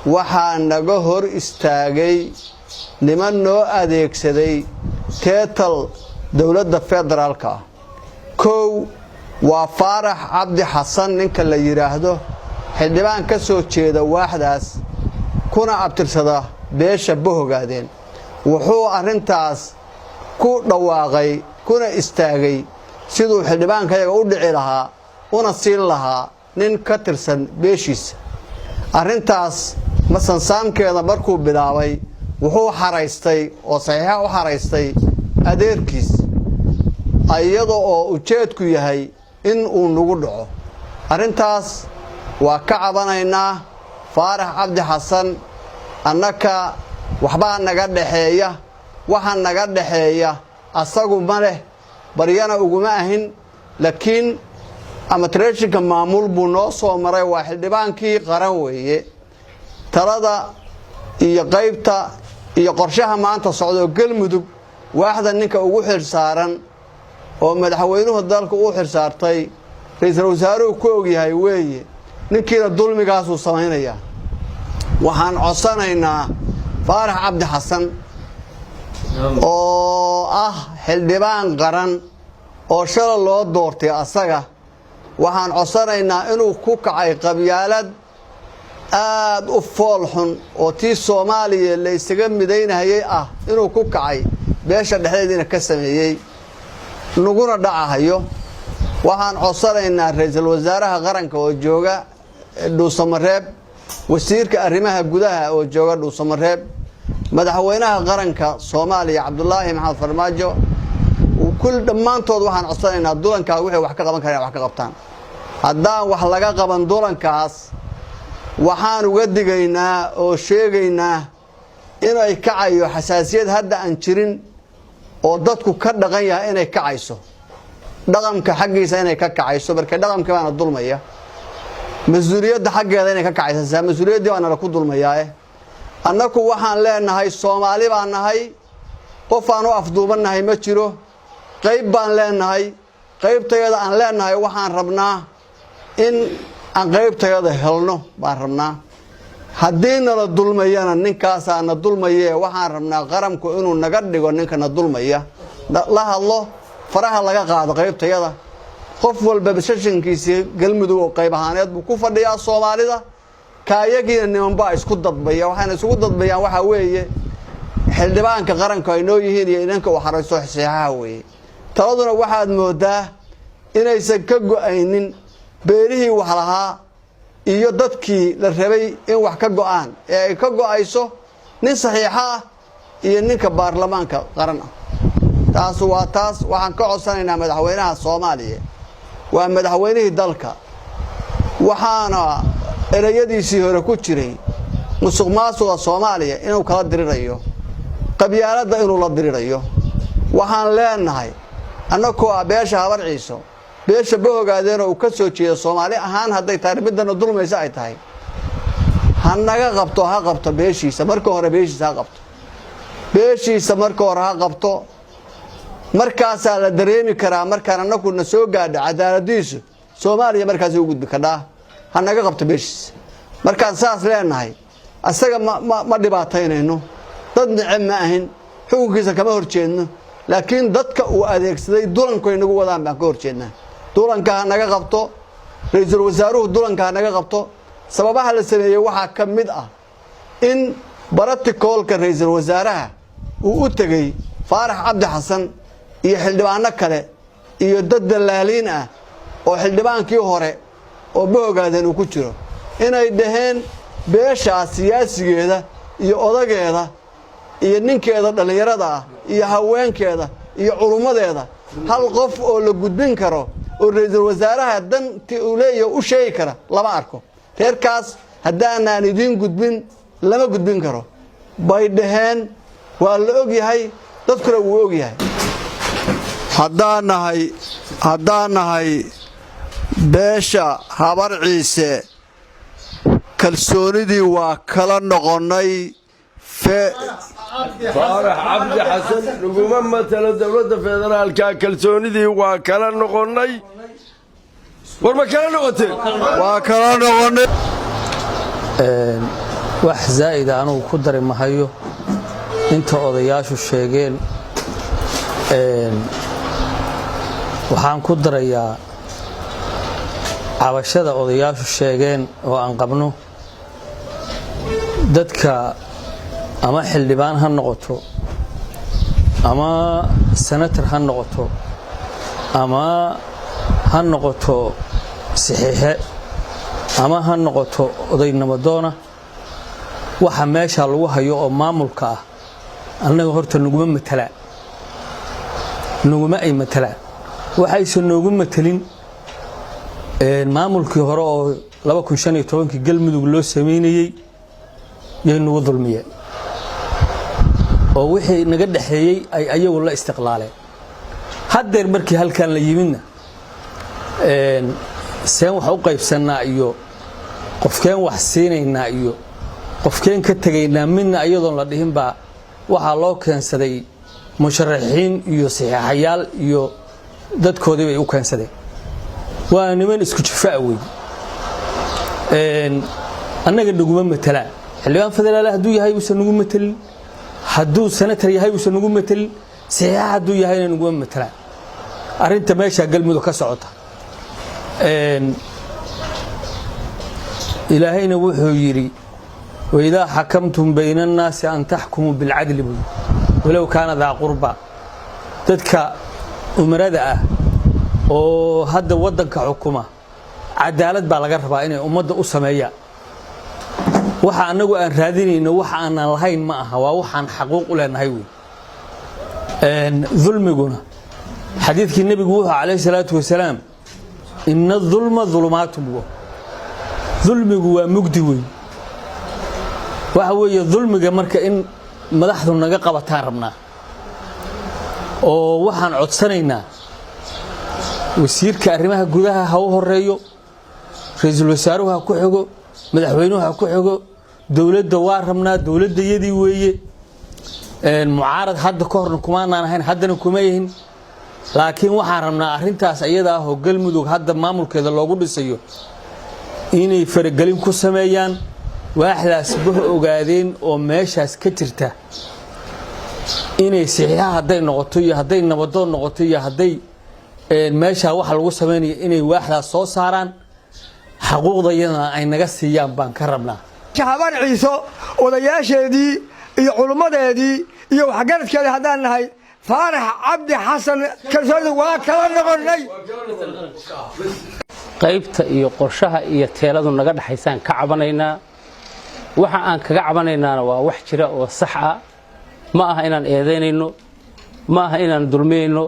waxaa naga hor istaagay niman noo adeegsaday teetal dowladda federaalka ah. Kow waa Faarax Cabdi Xasan, ninka la yidhaahdo, xildhibaan ka soo jeeda waaxdaas kuna abtirsada beesha Bahogaadeen. Wuxuu arrintaas ku dhawaaqay kuna istaagay siduu xildhibaankayaga u dhici lahaa una siin lahaa nin ka tirsan beeshiisa. Arrintaas masansaamkeeda markuu bilaabay, wuxuu xaraystay oo saxiixa u xaraystay adeerkiis, iyada oo ujeedku yahay in uu nagu dhaco. Arrintaas waa ka cabanaynaa. Faarax Cabdi Xasan annaka waxbaa naga dhexeeya, waxa naga dhexeeya asagu ma leh, baryana uguma ahin, laakiin amatreshinka maamul buu noo soo maray. Waa xildhibaankii qaran weeye. Talada iyo qaybta iyo qorshaha maanta socda oo Galmudug, waaxda ninka ugu xilsaaran oo madaxweynuhu dalka u xilsaartay, ra'iisul wasaaruhu ku ogyahay weeye. Ninkiina dulmigaasuu samaynayaa. Waxaan codsanaynaa Faarax Cabdi Xasan oo ah xildhibaan qaran oo shala loo doortay asaga, waxaan codsanaynaa inuu ku kacay qabyaalad aad u fool xun oo tii Soomaaliya la isaga midaynahayay ah inuu ku kacay, beesha dhexdeediina ka sameeyey, naguna dhacahayo. Waxaan codsanaynaa ra'iisul wasaaraha qaranka oo jooga Dhuusamareeb, wasiirka arrimaha gudaha oo jooga Dhuusamareeb, madaxweynaha qaranka Soomaaliya Cabdulaahi Maxamed Farmaajo, kul dhammaantood waxaan codsanaynaa dulankaa wixii wax ka qaban karaan wax ka qabtaan. Haddaan wax laga qaban dulankaas, waxaan uga digaynaa oo sheegaynaa Inay kacayo xasaasiyad hadda aan jirin oo dadku ka dhaqan yahay, inay kacayso dhaqanka xaggiisa, inay ka kacayso. Marka dhaqanka baana dulmaya, mas-uuliyadda xaggeeda inay ka kacaysa, mas-uuliyaddii baana laku dulmayaae. Annaku waxaan leenahay, Soomaali baan nahay, qof aan u afduubannahay ma jiro. Qayb baan leenahay, qaybtayada aan leenahay waxaan rabnaa in aan qaybtayada helno baan rabnaa. Haddii nala dulmayana, ninkaasaa na dulmayee, waxaan rabnaa qaranku inuu naga dhigo ninka na dulmaya la hadlo, faraha laga qaado qaybtayada. Qof walba shashankiisii Galmudug oo qayb ahaaneed buu ku fadhiyaa Soomaalida. Kaayagiina nimanbaa isku dadbaya. Waxayna isugu dadbayaan waxaa weeye xildhibaanka qaranku ay noo yihiin iyo idinka uu xarayso saxiixaha weeye. Taladuna waxaad moodaa inaysan ka go'aynin beerihii wax lahaa iyo dadkii la rabay in wax ka go'aan, ee ay ka go'ayso nin saxiixo ah iyo ninka baarlamaanka qaran ah. Taas waa taas. Waxaan ka codsanaynaa madaxweynaha Soomaaliya, waa madaxweynihii dalka, waxaana ereyadiisii hore ku jiray musuq maasuqa Soomaaliya inuu kala dirirayo, qabyaaladda inuu la dirirayo. Waxaan leenahay annakoo ah beesha Habar Ciiso, beesha Bahogaadeenoo uu ka soo jeedo, Soomaali ahaan hadday tahay middana dulmaysa ay tahay, ha naga qabto, ha qabto beeshiisa marka hore, beeshiisa ha qabto, beeshiisa marka hore ha qabto. Markaasaa la dareemi karaa markaan annagu na soo gaadho cadaaladiisu Soomaaliya, markaasay u gudbi kadhaa. Ha naga qabto beeshiisa. Markaan saas leenahay, asaga ma dhibaataynayno, dad neceb ma ahin, xukunkiisa kama horjeedno, laakiin dadka uu adeegsaday dulanku ay nagu wadaan baan ka horjeednaa. Dulanka ha naga qabto ra-iisul wasaaruhu, dulanka ha naga qabto. Sababaha la sameeyey waxaa ka mid ah in baraticoolka ra-iisul wasaaraha uu u tegey Faarax Cabdi Xasan iyo xildhibaano kale iyo dad dallaaliin ah oo xildhibaankii hore oo Bahogaadeen uu ku jiro, inay dhaheen beeshaa siyaasigeeda iyo odageeda iyo ninkeeda dhallinyarada ah iyo haweenkeeda iyo culummadeeda, hal qof oo la gudbin karo oo ra-iisul wasaaraha danti uu leeyahay u sheegi kara lama arko, reerkaas haddaanaan idiin gudbin lama gudbin karo, bay dhaheen. Waa la og yahay, dadkuna wuu og yahay. Haddaan nahay beesha Habar Ciise, kalsoonidii waa kala noqonnay. Faarax Cabdi Xasan laguma matalo dowladda federaalka. Kalsoonidii waa kala noqonnay. War ma kala noqoteen? Waa kala noqonnay. Wax zaa'ida anugu ku dari mahayo inta odayaashu sheegeen. Waxaan ku darayaa cabashada odayaashu sheegeen oo aan qabno, dadka ama xildhibaan ha noqoto ama senator ha noqoto ama ha noqoto saxiixe ama ha noqoto oday nabadoona, waxa meesha lagu hayo oo maamulka ah annaga horta naguma matalaan, naguma ay matalaan. Waxaysan noogu matelin, maamulkii hore oo 2015-kii Galmudug loo samaynayey yay nagu dulmiyeen, oo wixii naga dhexeeyey ay ayagu la istiqlaaleen. Haddeer markii halkan la yimidna, seen wax u qaybsannaa iyo qofkeen wax siinaynaa iyo qofkeen ka tegaynaa midna iyadoon la dhihin baa waxaa loo keensaday musharaxiin iyo saxiixayaal iyo dadkoodii bay u keensadeen. Waa niman isku jifaa wey, annaga naguma matalaan. Xildhibaan federaal hadduu yahay uusan nagu matelin, hadduu senator yahay uusan nagu matelin, saxiixa hadduu yahayna naguma matalaan. Arrinta meesha Galmudug ka socota, Ilaahayna wuxuu yidhi: "وإذا حكمتم بين الناس أن تحكموا بالعدل" buu, ولو كان ذا قربى. Dadka umarada ah oo hadda waddanka xukuma cadaalad baa laga rabaa inay ummadda u sameeyaan. Waxa annagu aan raadinayno waxa aanan lahayn ma aha, waa waxaan xaquuq u leenahay wey. Dulmiguna, xadiidkii nebigu wuxuu عليه الصلاة والسلام: "إن الظلم ظلمات" buu. Dulmigu waa mugdi wey. Waxa weeye dulmiga marka in Madaxdu naga qabataan rabnaa, oo waxaan codsanaynaa wasiirka arrimaha gudaha ha u horeeyo, ra-iisul wasaaruhu ha ku xigo, madaxweynuhu ha ku xigo. Dowladda waa rabnaa, dowladdayadii weeye. Mucaarad hadda ka horna kumaanaan ahayn, haddana kuma yihin, laakiin waxaan rabnaa arrintaas iyada ah oo Galmudug hadda maamulkeeda loogu dhisayo inay faragelin ku sameeyaan waaxdaas Bah Ogaadeen oo meeshaas ka jirta, inay saxiixa hadday noqoto iyo hadday nabadoon noqoto iyo hadday meeshaa waxa lagu samaynayo, inay waaxdaas soo saaraan, xaquuqdayadana ay naga siiyaan baan ka rabnaa. Habar Ciiso odayaasheedii iyo culummadeedii iyo waxgaradkeedii haddaan nahay, Faarax Cabdi Xasan kalsoonida waa kala noqonnay. Qaybta iyo qorshaha iyo teeladu naga dhexaysaan ka cabanaynaa. Waxa aan kaga cabanaynaana waa wax jira oo sax ah. Ma aha inaan eedaynayno, ma aha inaan dulmiyayno,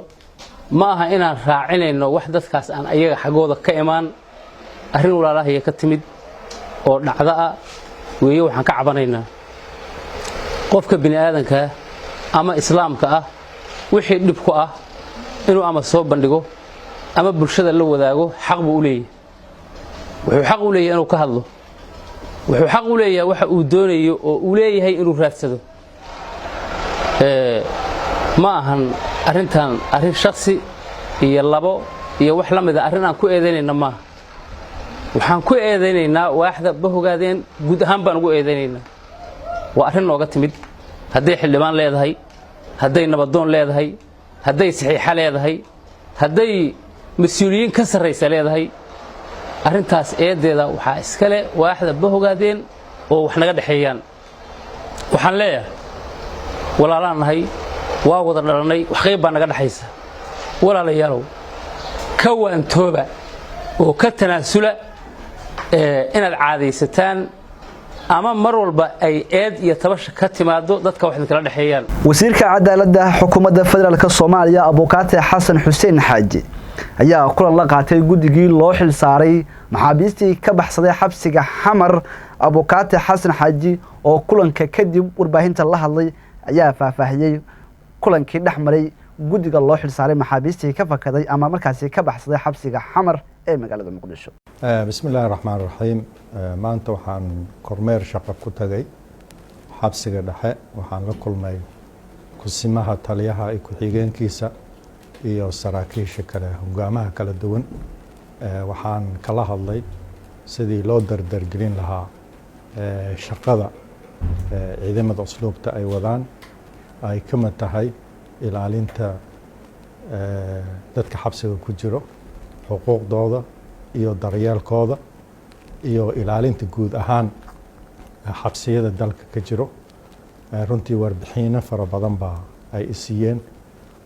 ma aha inaan raacinayno wax dadkaas aan ayaga xaggooda ka imaan. Arrin walaalahaya ka timid oo dhacda ah weeye. Waxaan ka cabanaynaa qofka bini aadankaa ama islaamka ah wixii dhib ku ah inuu ama soo bandhigo ama bulshada la wadaago, xaq buu u leeyahay. Wuxuu xaq u leeyahay inuu ka hadlo, wuxuu xaq u leeyahay waxa uu doonayo oo uu leeyahay inuu raadsado. Ma ahan arrintan arrin shaksi iyo labo iyo wax la mida. Arrin aan ku eedaynayna maaha. Waxaan ku eedaynaynaa waaxda Bahogaadeen guud ahaan baan ugu eedaynaynaa. Waa arrin nooga timid, hadday xildhibaan leedahay, hadday nabadoon leedahay, hadday saxiixa leedahay, hadday mas-uuliyiin ka sarraysa leedahay. Arrintaas eedeeda waxaa iskale waaxda Bahogaadeen oo wax naga dhexeeyaan. Waxaan leeyahay, walaalaan nahay, waa wada dhalannay, wax qayb baa naga dhexaysa. Walaalayaalow, ka waantooba oo ka tanaasula inaad caadaysataan ama mar walba ay eed iyo tabasha ka timaado dadka wax idinkala dhexeeyaan. Wasiirka cadaaladda xukuumadda federaalka Soomaaliya, Abukaate Xasan Xuseen Xaaji, ayaa kulan la qaatay guddigii loo xil saaray maxaabiistii ka baxsaday xabsiga Xamar. Abukaate Xasan Xaaji oo kulanka kadib warbaahinta la hadlay ayaa faahfaahiyey kulankii dhex maray guddiga loo xil saaray maxaabiistii ka fakaday ama markaasi ka baxsaday xabsiga Xamar ee magaalada Muqdisho. Bismi illaahi raxmaan raxiim. Maanta waxaan kormeer shaqo ku tagay xabsiga dhexe. Waxaan la kulmay kusimaha taliyaha iyo ku-xigeenkiisa iyo saraakiisha kale, hogaamaha kala duwan. Waxaan kala hadlay sidii loo dardargelin lahaa shaqada ciidamada usluubta ay wadaan, ay ka mid tahay ilaalinta dadka xabsiga ku jiro, xuquuqdooda iyo daryeelkooda, iyo ilaalinta guud ahaan xabsiyada dalka ka jiro. Runtii warbixiino fara badan baa ay isiiyeen.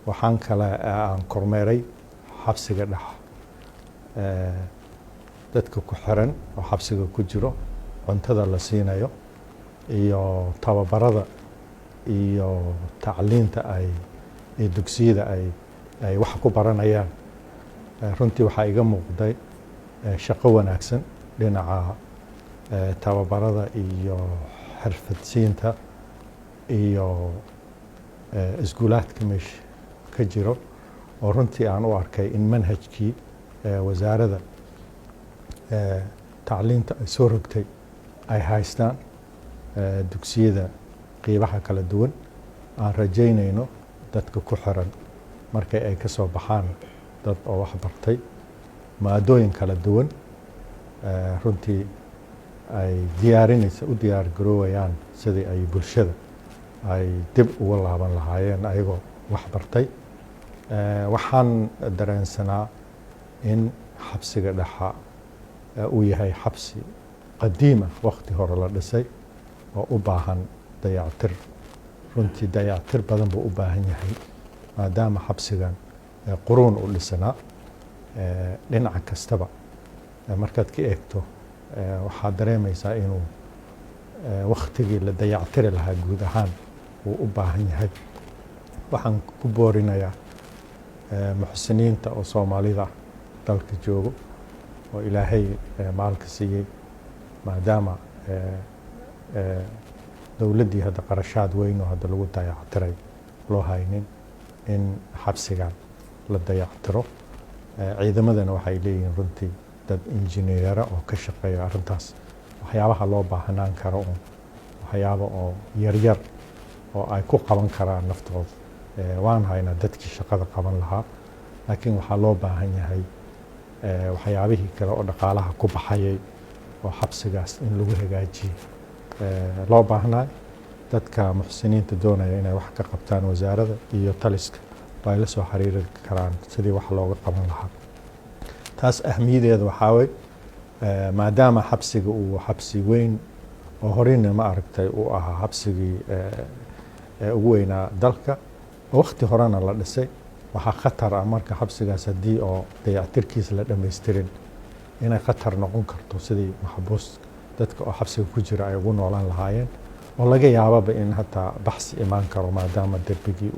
Waxaan kale aan kormeeray xabsiga dhex, dadka ku xiran oo xabsiga ku jiro, cuntada la siinayo iyo tababarada iyo tacliinta ay iyo dugsiyada ay wax ku baranayaan. Runtii waxaa iga muuqday shaqo wanaagsan dhinaca tababarada iyo xirfadsiinta iyo iskuulaadka meesha ka jiro, oo runtii aan u arkay in manhajkii wasaaradda tacliinta ay soo rogtay ay haystaan dugsiyada qiibaha kala duwan. Aan rajaynayno dadka ku xiran markay ay ka soo baxaan dad oo wax bartay maadooyin kala duwan, runtii ay diyaarinaysa, u diyaar garoowayaan sidii ay bulshada ay dib uga laaban lahaayeen ayagoo wax bartay. Waxaan dareensanaa in xabsiga dhexa uu yahay xabsi qadiima, waqti hore la dhisay oo u baahan dayactir. Runtii dayactir badan buu u baahan yahay, maadaama xabsigan quruun u dhisanaa. Dhinaca kastaba markaad ka eegto, waxaad dareemaysaa inuu waktigii la dayactiri lahaa guud ahaan uu u baahan yahay. Waxaan ku boorinayaa muxsiniinta oo Soomaalida dalka joogo oo Ilaahay maalka siiyey, maadaama Dowladdii hadda qarashaad weyn oo hadda lagu dayactiray loo haynin in xabsigan la dayactiro. Ciidamadana waxay leeyihiin runtii dad injineera oo ka shaqeeya arrintaas. Waxyaabaha loo baahanaan karo oo waxyaaba oo yaryar oo ay ku qaban karaan naftooda, waan haynaa dadkii shaqada qaban lahaa, laakiin waxaa loo baahan yahay waxyaabihii kale oo dhaqaalaha ku baxayay oo xabsigaas in lagu hagaajiyo loo baahnaay. Dadka muxsiniinta doonaya inay wax ka qabtaan wasaaradda iyo taliska waa ay la soo xiriiri karaan sidii wax looga qaban lahaa. Taas ahmiyadeeda waxaa way, maadaama xabsiga uu xabsi weyn oo horeyna, ma aragtay, uu ahaa xabsigii ugu weynaa dalka oo waqti horena la dhisay, waxaa khatar ah marka xabsigaas haddii oo dayactirkiisa la dhammaystirin inay khatar noqon karto sidii maxbuus dadka oo xabsiga ku jira ay ugu noolaan lahaayeen, oo laga yaababa in hataa baxsi imaan karo maadaama derbigii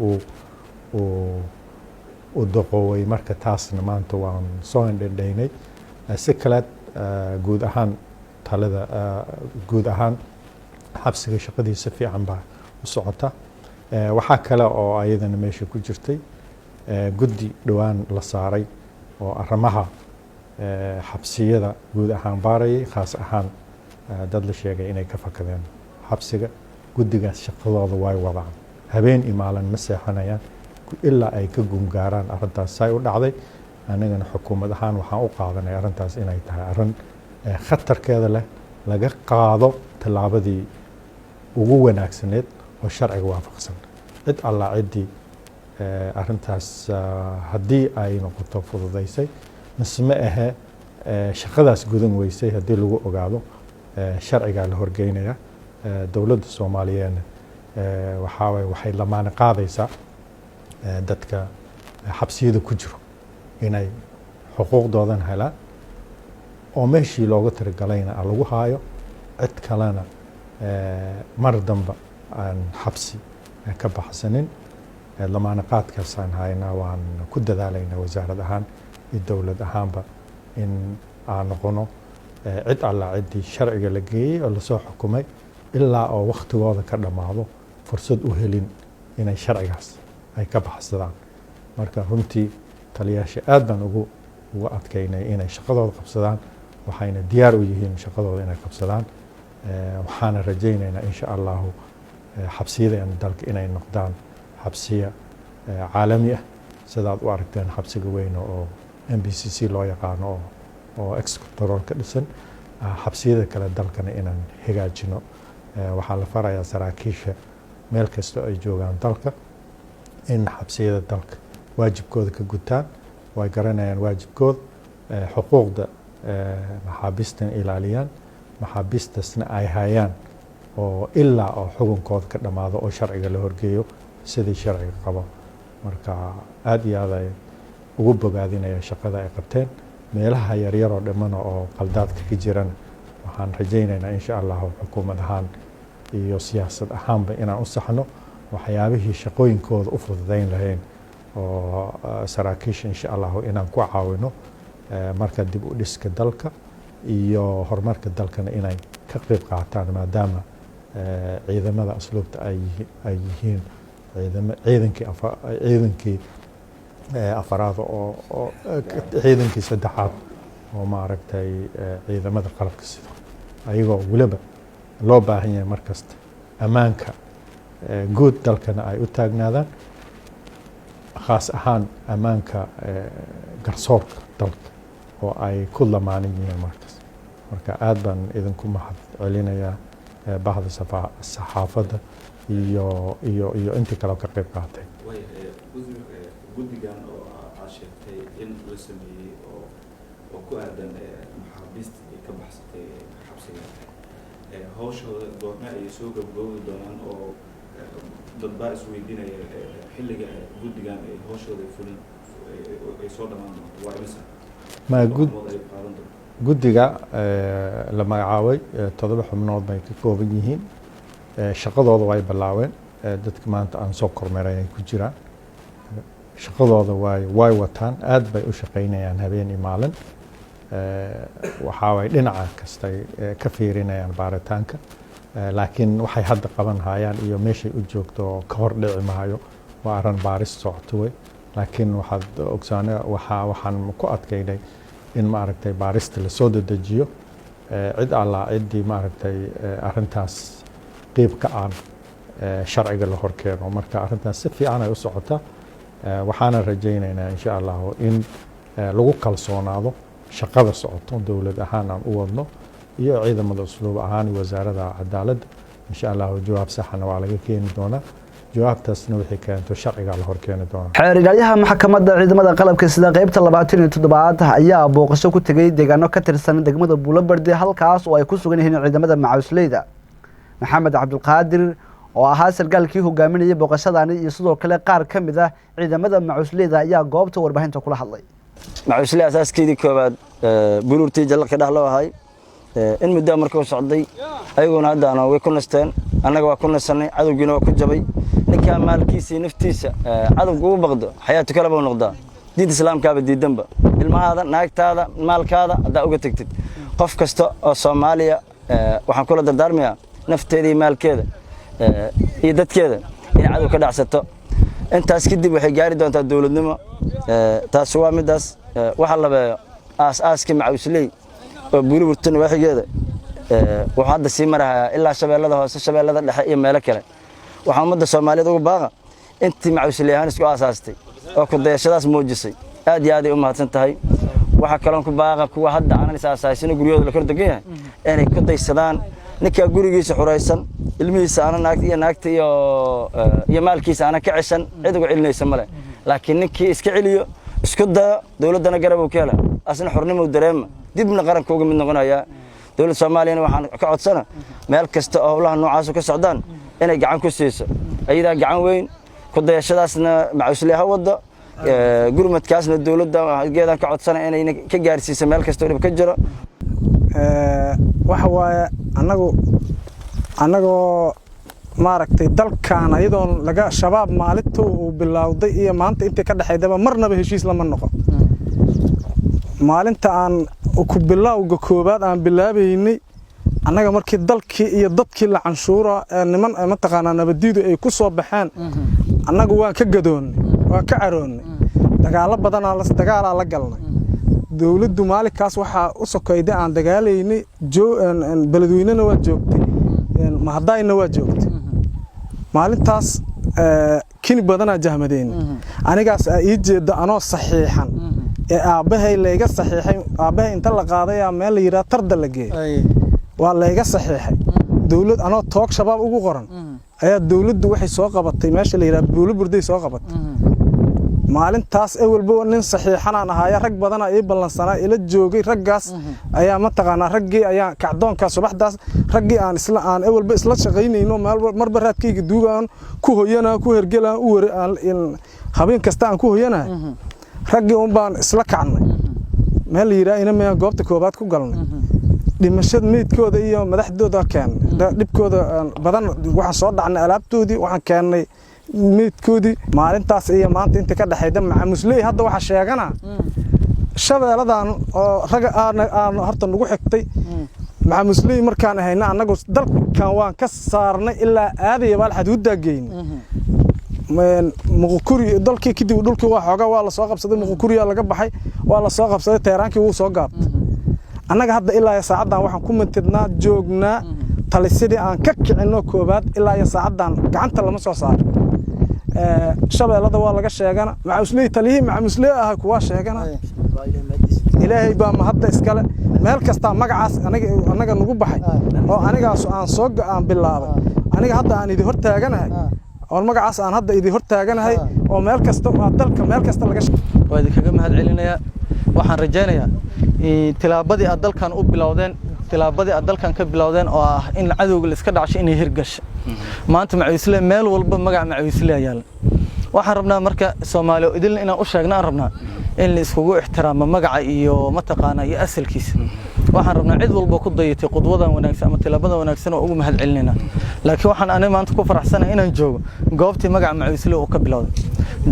uu doqoway. Marka taasna maanta waan soo indhindhaynay. Si kale guud ahaan talada, guud ahaan xabsiga shaqadiisa fiican baa u socota. Waxaa kale oo ayadana meesha ku jirtay guddi dhowaan la saaray oo arrimaha xabsiyada guud ahaan baarayay, khaas ahaan dad la sheegay inay ka fakadeen xabsiga. Guddigaas shaqadooda way wadaan, habeen iyo maalin ma seexanayaan ilaa ay ka gungaaraan arrintaas say u dhacday. Anigana xukuumad ahaan waxaan u qaadanay arrintaas inay tahay arrin khatarkeeda leh, laga qaado tallaabadii ugu wanaagsaneed oo sharciga waafaqsan. Cid allaa ciddii arrintaas haddii ay noqoto fududaysay mise ma ahe shaqadaas gudan weysay, haddii lagu ogaado, sharcigaa la horgeynaya. Dowladda Soomaaliyeedna waxaa waye waxay lamaane qaadaysaa dadka xabsiyada ku jiro inay xuquuqdoodan helaan oo meeshii looga talagalayna lagu haayo, cid kalena mar damba aan xabsi ka baxsanin. Lamaane qaadkaasaan haynaa, waan ku dadaalaynaa wasaarad ahaan iyo dowlad ahaanba in aan noqono cid alla ciddii sharciga la geeyey oo lasoo xukumay ilaa oo waktigooda ka dhammaado fursad u helin inay sharcigaas ay ka baxsadaan. Marka runtii taliyaasha aad baan ugu adkaynay inay shaqadooda qabsadaan, waxayna diyaar u yihiin shaqadooda inay qabsadaan. Waxaana rajaynaynaa, insha Allahu, xabsiyada dalka inay noqdaan xabsiya caalami ah, sidaad u aragteen xabsiga weyn oo MBCC loo yaqaano oo ex-control ka dhisan. Xabsiyada kale dalkana inaan hagaajino. Waxaa la farayaa saraakiisha meel kasta ay joogaan dalka in xabsiyada dalka waajibkooda ka gutaan. Way garanayaan waajibkooda, xuquuqda maxaabiistan ilaaliyaan, maxaabiistasna ay hayaan oo ilaa oo xukunkooda ka dhammaado oo sharciga la horgeeyo sidii sharciga qabo. Marka aada iyo aad ay ugu bogaadinaya shaqada ay qabteen. Meelaha yaryaroo dhimana oo qaldaadka ka jirana waxaan rajaynaynaa, insha Allahu, xukuumad ahaan iyo siyaasad ahaanba inaan u saxno waxyaabihii shaqooyinkooda u fududayn lahayn oo saraakiisha, insha Allahu, inaan ku caawino marka dib u dhiska dalka iyo horumarka dalkana inay ka qeyb qaataan, maadaama ciidamada asluubta ay yihiin ciidankii afaraad oo ciidankii saddexaad oo, ma aragtay, ciidamada qalabka sida, ayagoo weliba loo baahan yahay markasta ammaanka guud dalkana ay u taagnaadaan, khaas ahaan ammaanka garsoorka dalka oo ay ku lamaanan yihiin markaas. Marka aad baan idinku mahad celinayaa, bahda saxaafadda iyo intii kale oo ka qayb qaatay. Guddigan oo aad sheegtay in la sameeyey oo ku aadan maxaabiista ay ka baxsatay xabsiga, hawshooda goorme ayay soo gabagoobi doonaan? Oo dad baa isweydiinaya xilliga guddigan ay hawshooda ay fulin ay soo dhammaan doonto waa imisa? Ma maalmood ay qaadan doonto? Guddiga la magacaabay 7 xubnood bay ka kooban yihiin. Shaqadooda way bilaabeen. Dadka maanta aan soo kormeeray ay ku jiraan. Shaqadooda way wataan, aad bay u shaqaynayaan habeen iyo maalin. Waxaa way dhinaca kastay ka fiirinayaan baaritaanka. Laakiin waxay hadda qaban hayaan iyo meeshay u joogto ka hor dhici maayo, waa arrin baaris socoto wey. Laakiin waxaad ogsaane, waxaan ku adkaynay in, maaragtay, baarista lasoo dedejiyo, cid allaa ciddii, maaragtay, arrintaas qeyb ka aan sharciga la horkeeno. Marka arrintaas si fiican ay u socotaa, waxaana rajaynaynaa, insha Allahu, in lagu kalsoonaado shaqada socoto, dowlad ahaan aan u wadno iyo ciidamada usluub ahaan iyo wasaaradda cadaaladda. Insha Allahu jawaab saxana waa laga keeni doonaa, jawaabtaasna wixii keento sharciga la horkeeni doonaa. Xeer ilaalyaha maxkamadda ciidamada qalabka sida qeybta 27aad ayaa booqasho ku tegay deegaano ka tirsan degmada Buulobarde, halkaas oo ay ku sugan yihiin ciidamada macawisleyda. Maxamed Cabdulqaadir oo ahaa sarkaalkii hogaaminayay booqashadani iyo sidoo kale qaar ka mid ah ciidamada macawisleyda ayaa goobta warbaahinta kula hadlay. Macawisley asaaskeedii koowaad buruurtii jallalka dhex loo ahay in muddaa markuu socday, ayaguna haddaana way ku nasteen, annaga waa ku nasanay, cadowgiina waa ku jabay. Ninkaa maalkiisa iyo naftiisa cadowga ugu baqdo, xayaatu kale buu noqdaa. Diinta islaamkaaba diidanba ilmahaada, naagtaada, maalkaada haddaa uga tegtid. Qof kasta oo Soomaaliya waxaan kula dardaarmayaa nafteeda iyo maalkeeda iyo dadkeeda inay cadow ka dhacsato. Intaas kadib waxay gaari doontaa dowladnimo. Taas waa midaas. Waxaa labeeyo aas-aaskii macawisley oo Buuliburta nawaaxigeeda wuxuu hadda sii marahayaa ilaa Shabeellada Hoose, Shabeellada Dhexe iyo meelo kale. Waxaa ummadda Soomaaliyeed ugu baaqa intii macawisley ahaan isku aasaastay oo kudayashadaas muujisay, aad iyo aad ay u mahadsan tahay. Waxaa kaloon ku baaqa kuwa hadda aanan is aasaasino, guryahooda la kor degan yahay, inay ku daysadaan ninkaa gurigiisa xuraysan, ilmihiisa aana naagta iyo naagta iyo maalkiisa aana ka ceshan, cid uga celinaysa male. Laakiin ninkii iska celiyo, isku dayo, dowladdana garab uu ka hela, asna xornimuu dareema, dibna qaranka uga mid noqonayaa. Dowladda Soomaaliyana waxaan ka codsana meel kasta oo howlaha noocaasu ka socdaan inay gacan ku siiso, ayadaa gacan weyn. Ku dayashadaasna macawisley ha waddo, gurmadkaasna dowladda geedaan ka codsana inay ka gaarsiiso meel kasta oo dhib ka jiro. Waxa waaye, annagu annagoo, maaragtay, dalkan ayadoon laga Shabaab maalintuu uu bilowday iyo maanta intii ka dhexaydaba marnaba heshiis lama noqon. Maalinta aan ku bilowga koowaad aan bilaabaynay annaga, markii dalkii iyo dadkii la canshuura ee niman mataqaanaa nabadiidu ay ku soo baxeen, annagu waan ka gadoonnay, waan ka caroonnay, dagaallo badanaa dagaalaa la galnay dowladdu. Maalinkaas waxaa u sokayday aan dagaalaynay, Beledweynena waa joogtay, Mahadayna waa joogtay. Maalintaas kini badanaa jahmadeyna. Anigaas aa ii jeeda anoo saxiixan ee aabbahay layga saxiixay. Aabbahay inta la qaadayaa meel la yidhaha Tarda la geeyay, waa layga saxiixay dowlad anoo toog Shabaab ugu qoran ayaa dowladdu waxay soo qabatay meesha la yidhaha Buulo Burday soo qabatay maalintaas. Ewelba nin saxiixanaan ahaaya, rag badanaa ii ballansanaa, ila joogay. Raggaas ayaa, mataqaanaa, raggii ayaa kacdoonkaa subaxdaas, raggii aan isla aan ewelba isla shaqaynayno, marba raadkayga duugaan ku hoyanaa, ku hergelaan, u ware habeen kasta aan ku hoyanahay, raggii un baan isla kacnay. Meel la yidhaha ina miyaan goobta koobaad ku galnay, dhimashada meydkooda iyo madaxdooda keennay, dhibkooda badan waxaan soo dhacnay, alaabtoodii waxaan keennay, meydkoodii. Maalintaas iyo maanta inta ka dhexayda macamusley hadda waxaa sheegana Shabeeladan oo raga aan horta nagu xigtay. Macamusley markaan ahayna annagu dalkan waan ka saarnay ilaa aadaya baal xaduuddaa geynay Muqukuri dalkii. Kadib dhulkii waa xoogaa waa la soo qabsaday, Muqukuriyaa laga baxay, waa la soo qabsaday, Teheraankii wuu soo gaabtay. Annaga hadda ilaa iyo saacaddan waxaan ku mintidnaa joognaa talisidii aan ka kicinno koobaad, ilaa iyo saacaddan gacanta lama soo saaro. Shabeellada waa laga sheegana macamusley, taliyihii macamusley ah kuwaa sheegana. Ilaahay baa mahadda iskale. Meel kastaa magacaas aniga annaga nagu baxay oo anigaas aan soo aan bilaabay, aniga hadda aan idin hor taaganahay oo magacaas aan hadda idin hor taaganahay oo meel kasta waa dalka meel kasta laga Waa idinkaga mahad celinayaa. Waxaan rajaynayaa tilaabadii aad dalkan u bilowdeen, tilaabadii aad dalkan ka bilowdeen oo ah in cadowga la iska dhacsho, inay hirgasho. Maanta macawisle meel walba magaca macawisle yaala. Waxaan rabnaa marka Soomaaliya idilna inaan u sheegna, aan rabnaa in la iskugu ixtiraamo magaca iyo mataqaanaa iyo asalkiisa. Waxaan rabnaa cid walba ku dayatay qudwadan wanaagsan ama tilaabadan wanaagsan oo ugu mahad celinaynaa. Laakiin waxaan aniga maanta ku faraxsanahay inaan joogo goobtii magaca macawisle uu ka bilowday.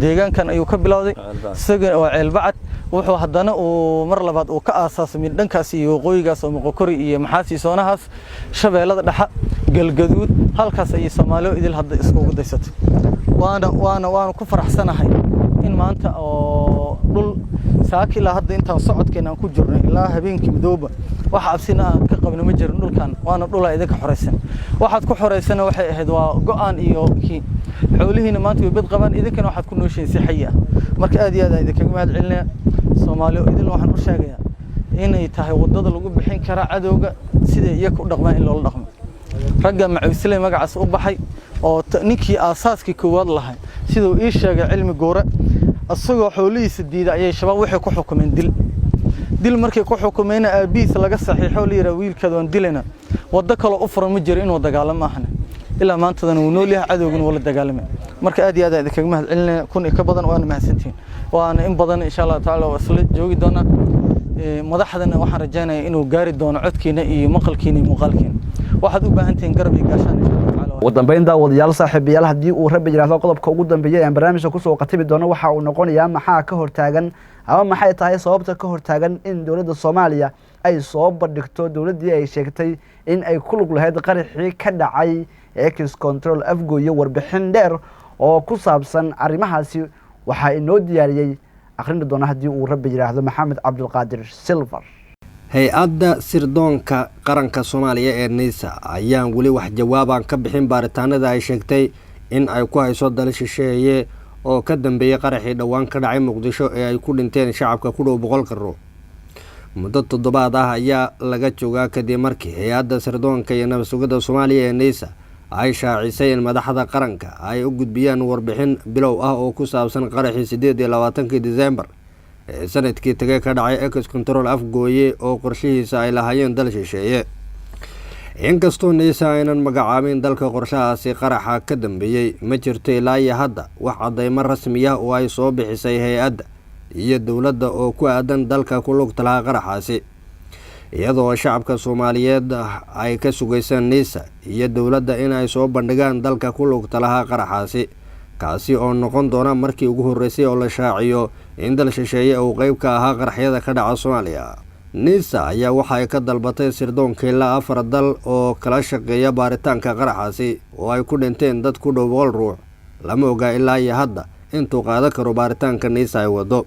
Deegaankan ayuu ka bilowday, isaga waa Ceelbacad. Wuxuu haddana uu mar labaad uu ka aasaasmay dhankaas iyo waqooyigaas oo Moqokori iyo Maxaasi, soonahaas Shabeellada Dhexe, Galgaduud, halkaas ayay Soomaaliyo idil hadda iskugu daysatay. Waana ku faraxsanahay in maanta oo dhul saaki ilaa hadda intaan socodkeena aan ku jirno ilaa habeenkii midooba wax cabsina aan ka qabno ma jirin. Dhulkan waana dhulaa idinka xoraysan. Waxaad ku xoraysana waxay ahayd waa go'aan iyo kii xoolihiina maanta way bad qabaan, idinkana waxaad ku nooshihiin si xayi ah. Marka aad iyo aad aan idinkaga mahad celinaya. Soomaali oo idin waxaan u sheegayaa inay tahay waddada lagu bixin karaa cadowga siday iyaga u dhaqmaan in loola dhaqmo. Ragga Macawisley magacaas u baxay oo ninkii aasaaskii koowaad lahay, siduu ii sheegay Cilmi Goore, isagoo xoolihiisa diiday ayay Shabaab waxay ku xukumeen dil. Dil markay ku xukumeenna aabbihiis laga saxiixo, la yidhaha wiilkaada waan dilayna. Waddo kaloo u furan ma jiro inuu dagaalamo ahna. Ilaa maantadana wuu nool yahay, cadowgana wuu la dagaalamay. Marka aad iyo aad aan idinkaga mahad celinaya kun iyo ka badan. Waana mahadsantihiin, waana in badan insha Allahu tacaala waa isla joogi doonaa. Madaxdana waxaan rajaynayaa inuu gaari doono codkiina iyo maqalkiina iyo muuqaalkiina. Waxaad u baahan tihiin garab iyo gaashaan insha Allahu tacaala. Ugu dambeyn, daawadayaal, saaxiibayaal, haddii uu Rabbi yidhaahdo, qodobka ugu dambeeya ee aan barnaamijka kusoo qatimi doono waxa uu noqonayaa: maxaa ka hortaagan ama maxay tahay sababta ka hortaagan in dowladda Soomaaliya ay soo bandhigto dowladdii ay sheegtay in ay ku lug lahayd qaraxii ka dhacay Ex Control Afgoye? Warbixin dheer oo ku saabsan arrimahaasi waxaa inoo diyaariyey, akhrini doona haddii uu Rabbi yidhaahdo, Maxamed Cabdulqaadir Silver. Hay-adda sirdoonka qaranka Soomaaliya ee NISA ayaan weli wax jawaabaan ka bixin baaritaanada ay sheegtay in ay ku hayso dal shisheeye oo ka dambeeyey qaraxii dhowaan ka dhacay Muqdisho ee ay ku dhinteen shacabka ku dhow 100-ka ruux. Muddo toddobaad ah ayaa laga joogaa kadib markii hay-adda sirdoonka iyo nabad sugidda Soomaaliya ee NISA ay shaacisay in madaxda qaranka ay u gudbiyaan warbixin bilow ah oo ku saabsan qaraxii 28-kii Disembar ee sanadkii tagay ka dhacay Ex Control Afgooye oo qorshihiisa ay lahaayeen dal shisheeye. Inkastoo NISA aynan magacaabin dalka qorshahaasi qaraxa ka dambeeyey, ma jirto ilaa iyo hadda wax caddaymo rasmi ah oo ay soo bixisay hay-adda iyo dowladda oo ku aadan dalka ku lugta lahaa qaraxaasi, iyadoo shacabka Soomaaliyeed ay ka sugaysaan NISA iyo dowladda in ay soo bandhigaan dalka ku lugta lahaa qaraxaasi, kaasi oo noqon doona markii ugu horreysay oo la shaaciyo in dal shisheeye uu qeyb ka ahaa qaraxyada ka dhaca Soomaaliya. NISA ayaa waxa ay ka dalbatay sirdoonka ilaa afar dal oo kala shaqeeya baaritaanka qaraxaasi oo ay ku dhinteen dad ku dhow 100 ruux. Lama ogaa ilaa iyo hadda intuu qaadan karo baaritaanka NISA ay wado.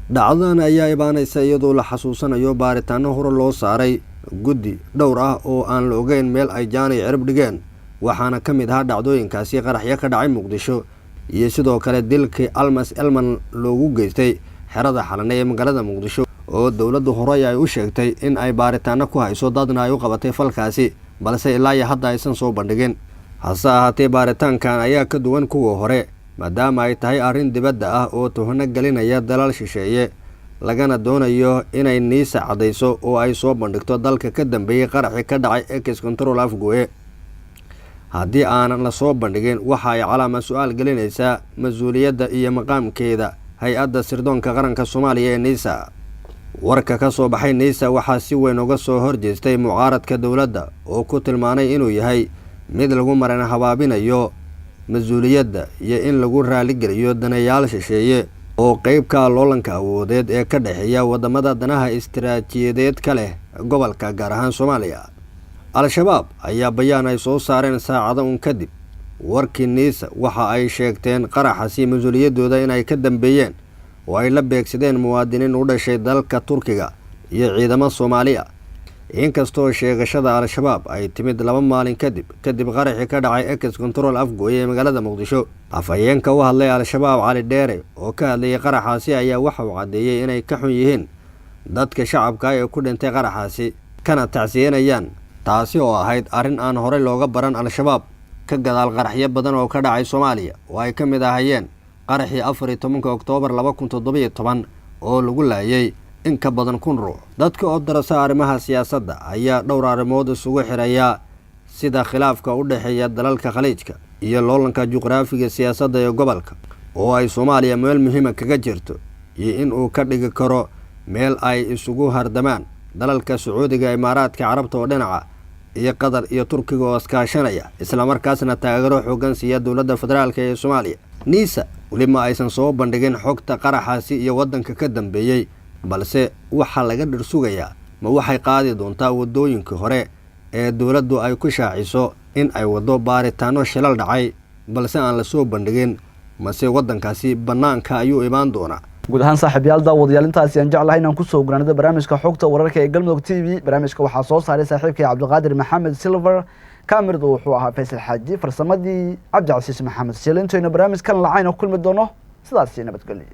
Dhacdadan ayaa ibaanaysa iyadoo la xasuusanayo baaritaano hore loo saaray guddi dhowr ah oo aan la ogeyn meel ay jaanay cirib dhigeen, waxaana ka mid ahaa dhacdooyinkaasi qaraxyo ka dhacay Muqdisho iyo sidoo kale dilkii Almas Elman loogu geystay xerada Xalane ee magaalada Muqdisho, oo dowladdu horey ay u sheegtay in ay baaritaano ku hayso, dadna ay u qabatay falkaasi, balse ilaa iyo hadda aysan soo bandhigin. Hase ahaatee, baaritaankan ayaa ka duwan kuwa hore, maadaama ay tahay arrin dibadda ah oo tuhno gelinaya dalal shisheeye, lagana doonayo inay NISA caddayso oo ay soo bandhigto dalka ka dambeeyey qaraxii ka dhacay Ex Control Afgoye. Haddii aanan la soo bandhigin, waxa ay calaama su-aal gelinaysaa mas-uuliyadda iyo maqaamkeeda hay-adda sirdoonka qaranka Soomaaliya ee NISA. Warka ka soo baxay NISA waxaa si weyn uga soo horjeestay mucaaradka dowladda oo ku tilmaanay inuu yahay mid lagu maran habaabinayo mas-uuliyadda iyo in lagu raaligeliyo daneeyaal shisheeye oo qeybka loolanka awoodeed ee ka dhexeeya wadamada danaha istaraatijiyadeed ka leh gobolka, gaar ahaan Soomaaliya. Al-Shabaab ayaa bayaan ay soo saareen saacado un kadib warkii NISA waxa ay sheegteen qaraxasi mas-uuliyaddooda inay ka dambeeyeen oo ay la beegsadeen muwaadiniin u dhashay dalka Turkiga iyo ciidamo Soomaali ah. Inkastoo sheegashada Al-Shabaab ay timid 2 maalin kadib qaraxii ka dhacay Ex Control Afgooye ee magaalada Muqdisho, afhayeenka u hadlay Al-Shabaab, Cali Dheere, oo ka hadlayay qaraxaasi ayaa waxa uu caddeeyey inay ka xun yihiin dadka shacabka ee ku dhintay qaraxaasi, kana tacsiyenayaan, taasi oo ahayd arrin aan horey looga baran Al-Shabaab ka gadaal qaraxyo badan oo ka dhacay Soomaaliya, oo ay ka mid ahayeen qaraxii 14-ka Oktoobar 2017 oo lagu laayay in ka badan 1000 ruux. Dadka oo darasa arrimaha siyaasadda ayaa dhowr arrimood isugu xiraya, sida khilaafka u dhexeeya dalalka Khaliijka iyo loolanka juqraafiga siyaasadda ee gobolka oo ay Soomaaliya meel muhiima kaga jirto, iyo in uu ka dhigi karo meel ay isugu hardamaan dalalka Sacuudiga, Imaaraadka Carabta oo dhinaca iyo Qatar iyo Turkiga oo iskaashanaya, islamarkaasna taageero xoogan siiya dowladda federaalka ee Soomaaliya. NISA Weli ma aysan soo bandhigin xogta qaraxaasi iyo waddanka ka dambeeyey, balse waxaa laga dhirsugayaa ma waxay qaadi doontaa waddooyinkii hore ee dowladdu ay ku shaaciso in ay waddo baaritaano shilal dhacay balse aan la soo bandhigin, mase waddankaasi bannaanka ayuu imaan doonaa? Guud ahaan, saaxiibayaal, daawadayaal, intaasi aan jeclahay inaan kusoo gunaanado barnaamijka xogta wararka ee Galmudug TV. Barnaamijka waxaa soo saaray saaxiibkay Cabdiqaadir Maxamed Silver, kaamiradu wuxuu ahaa Faysal Xaaji, farsamadii Cabdicasiis Maxamed Siil. Intaynu barnaamijkan lacayn oo kulmi doono, sidaasi nabadgelyo.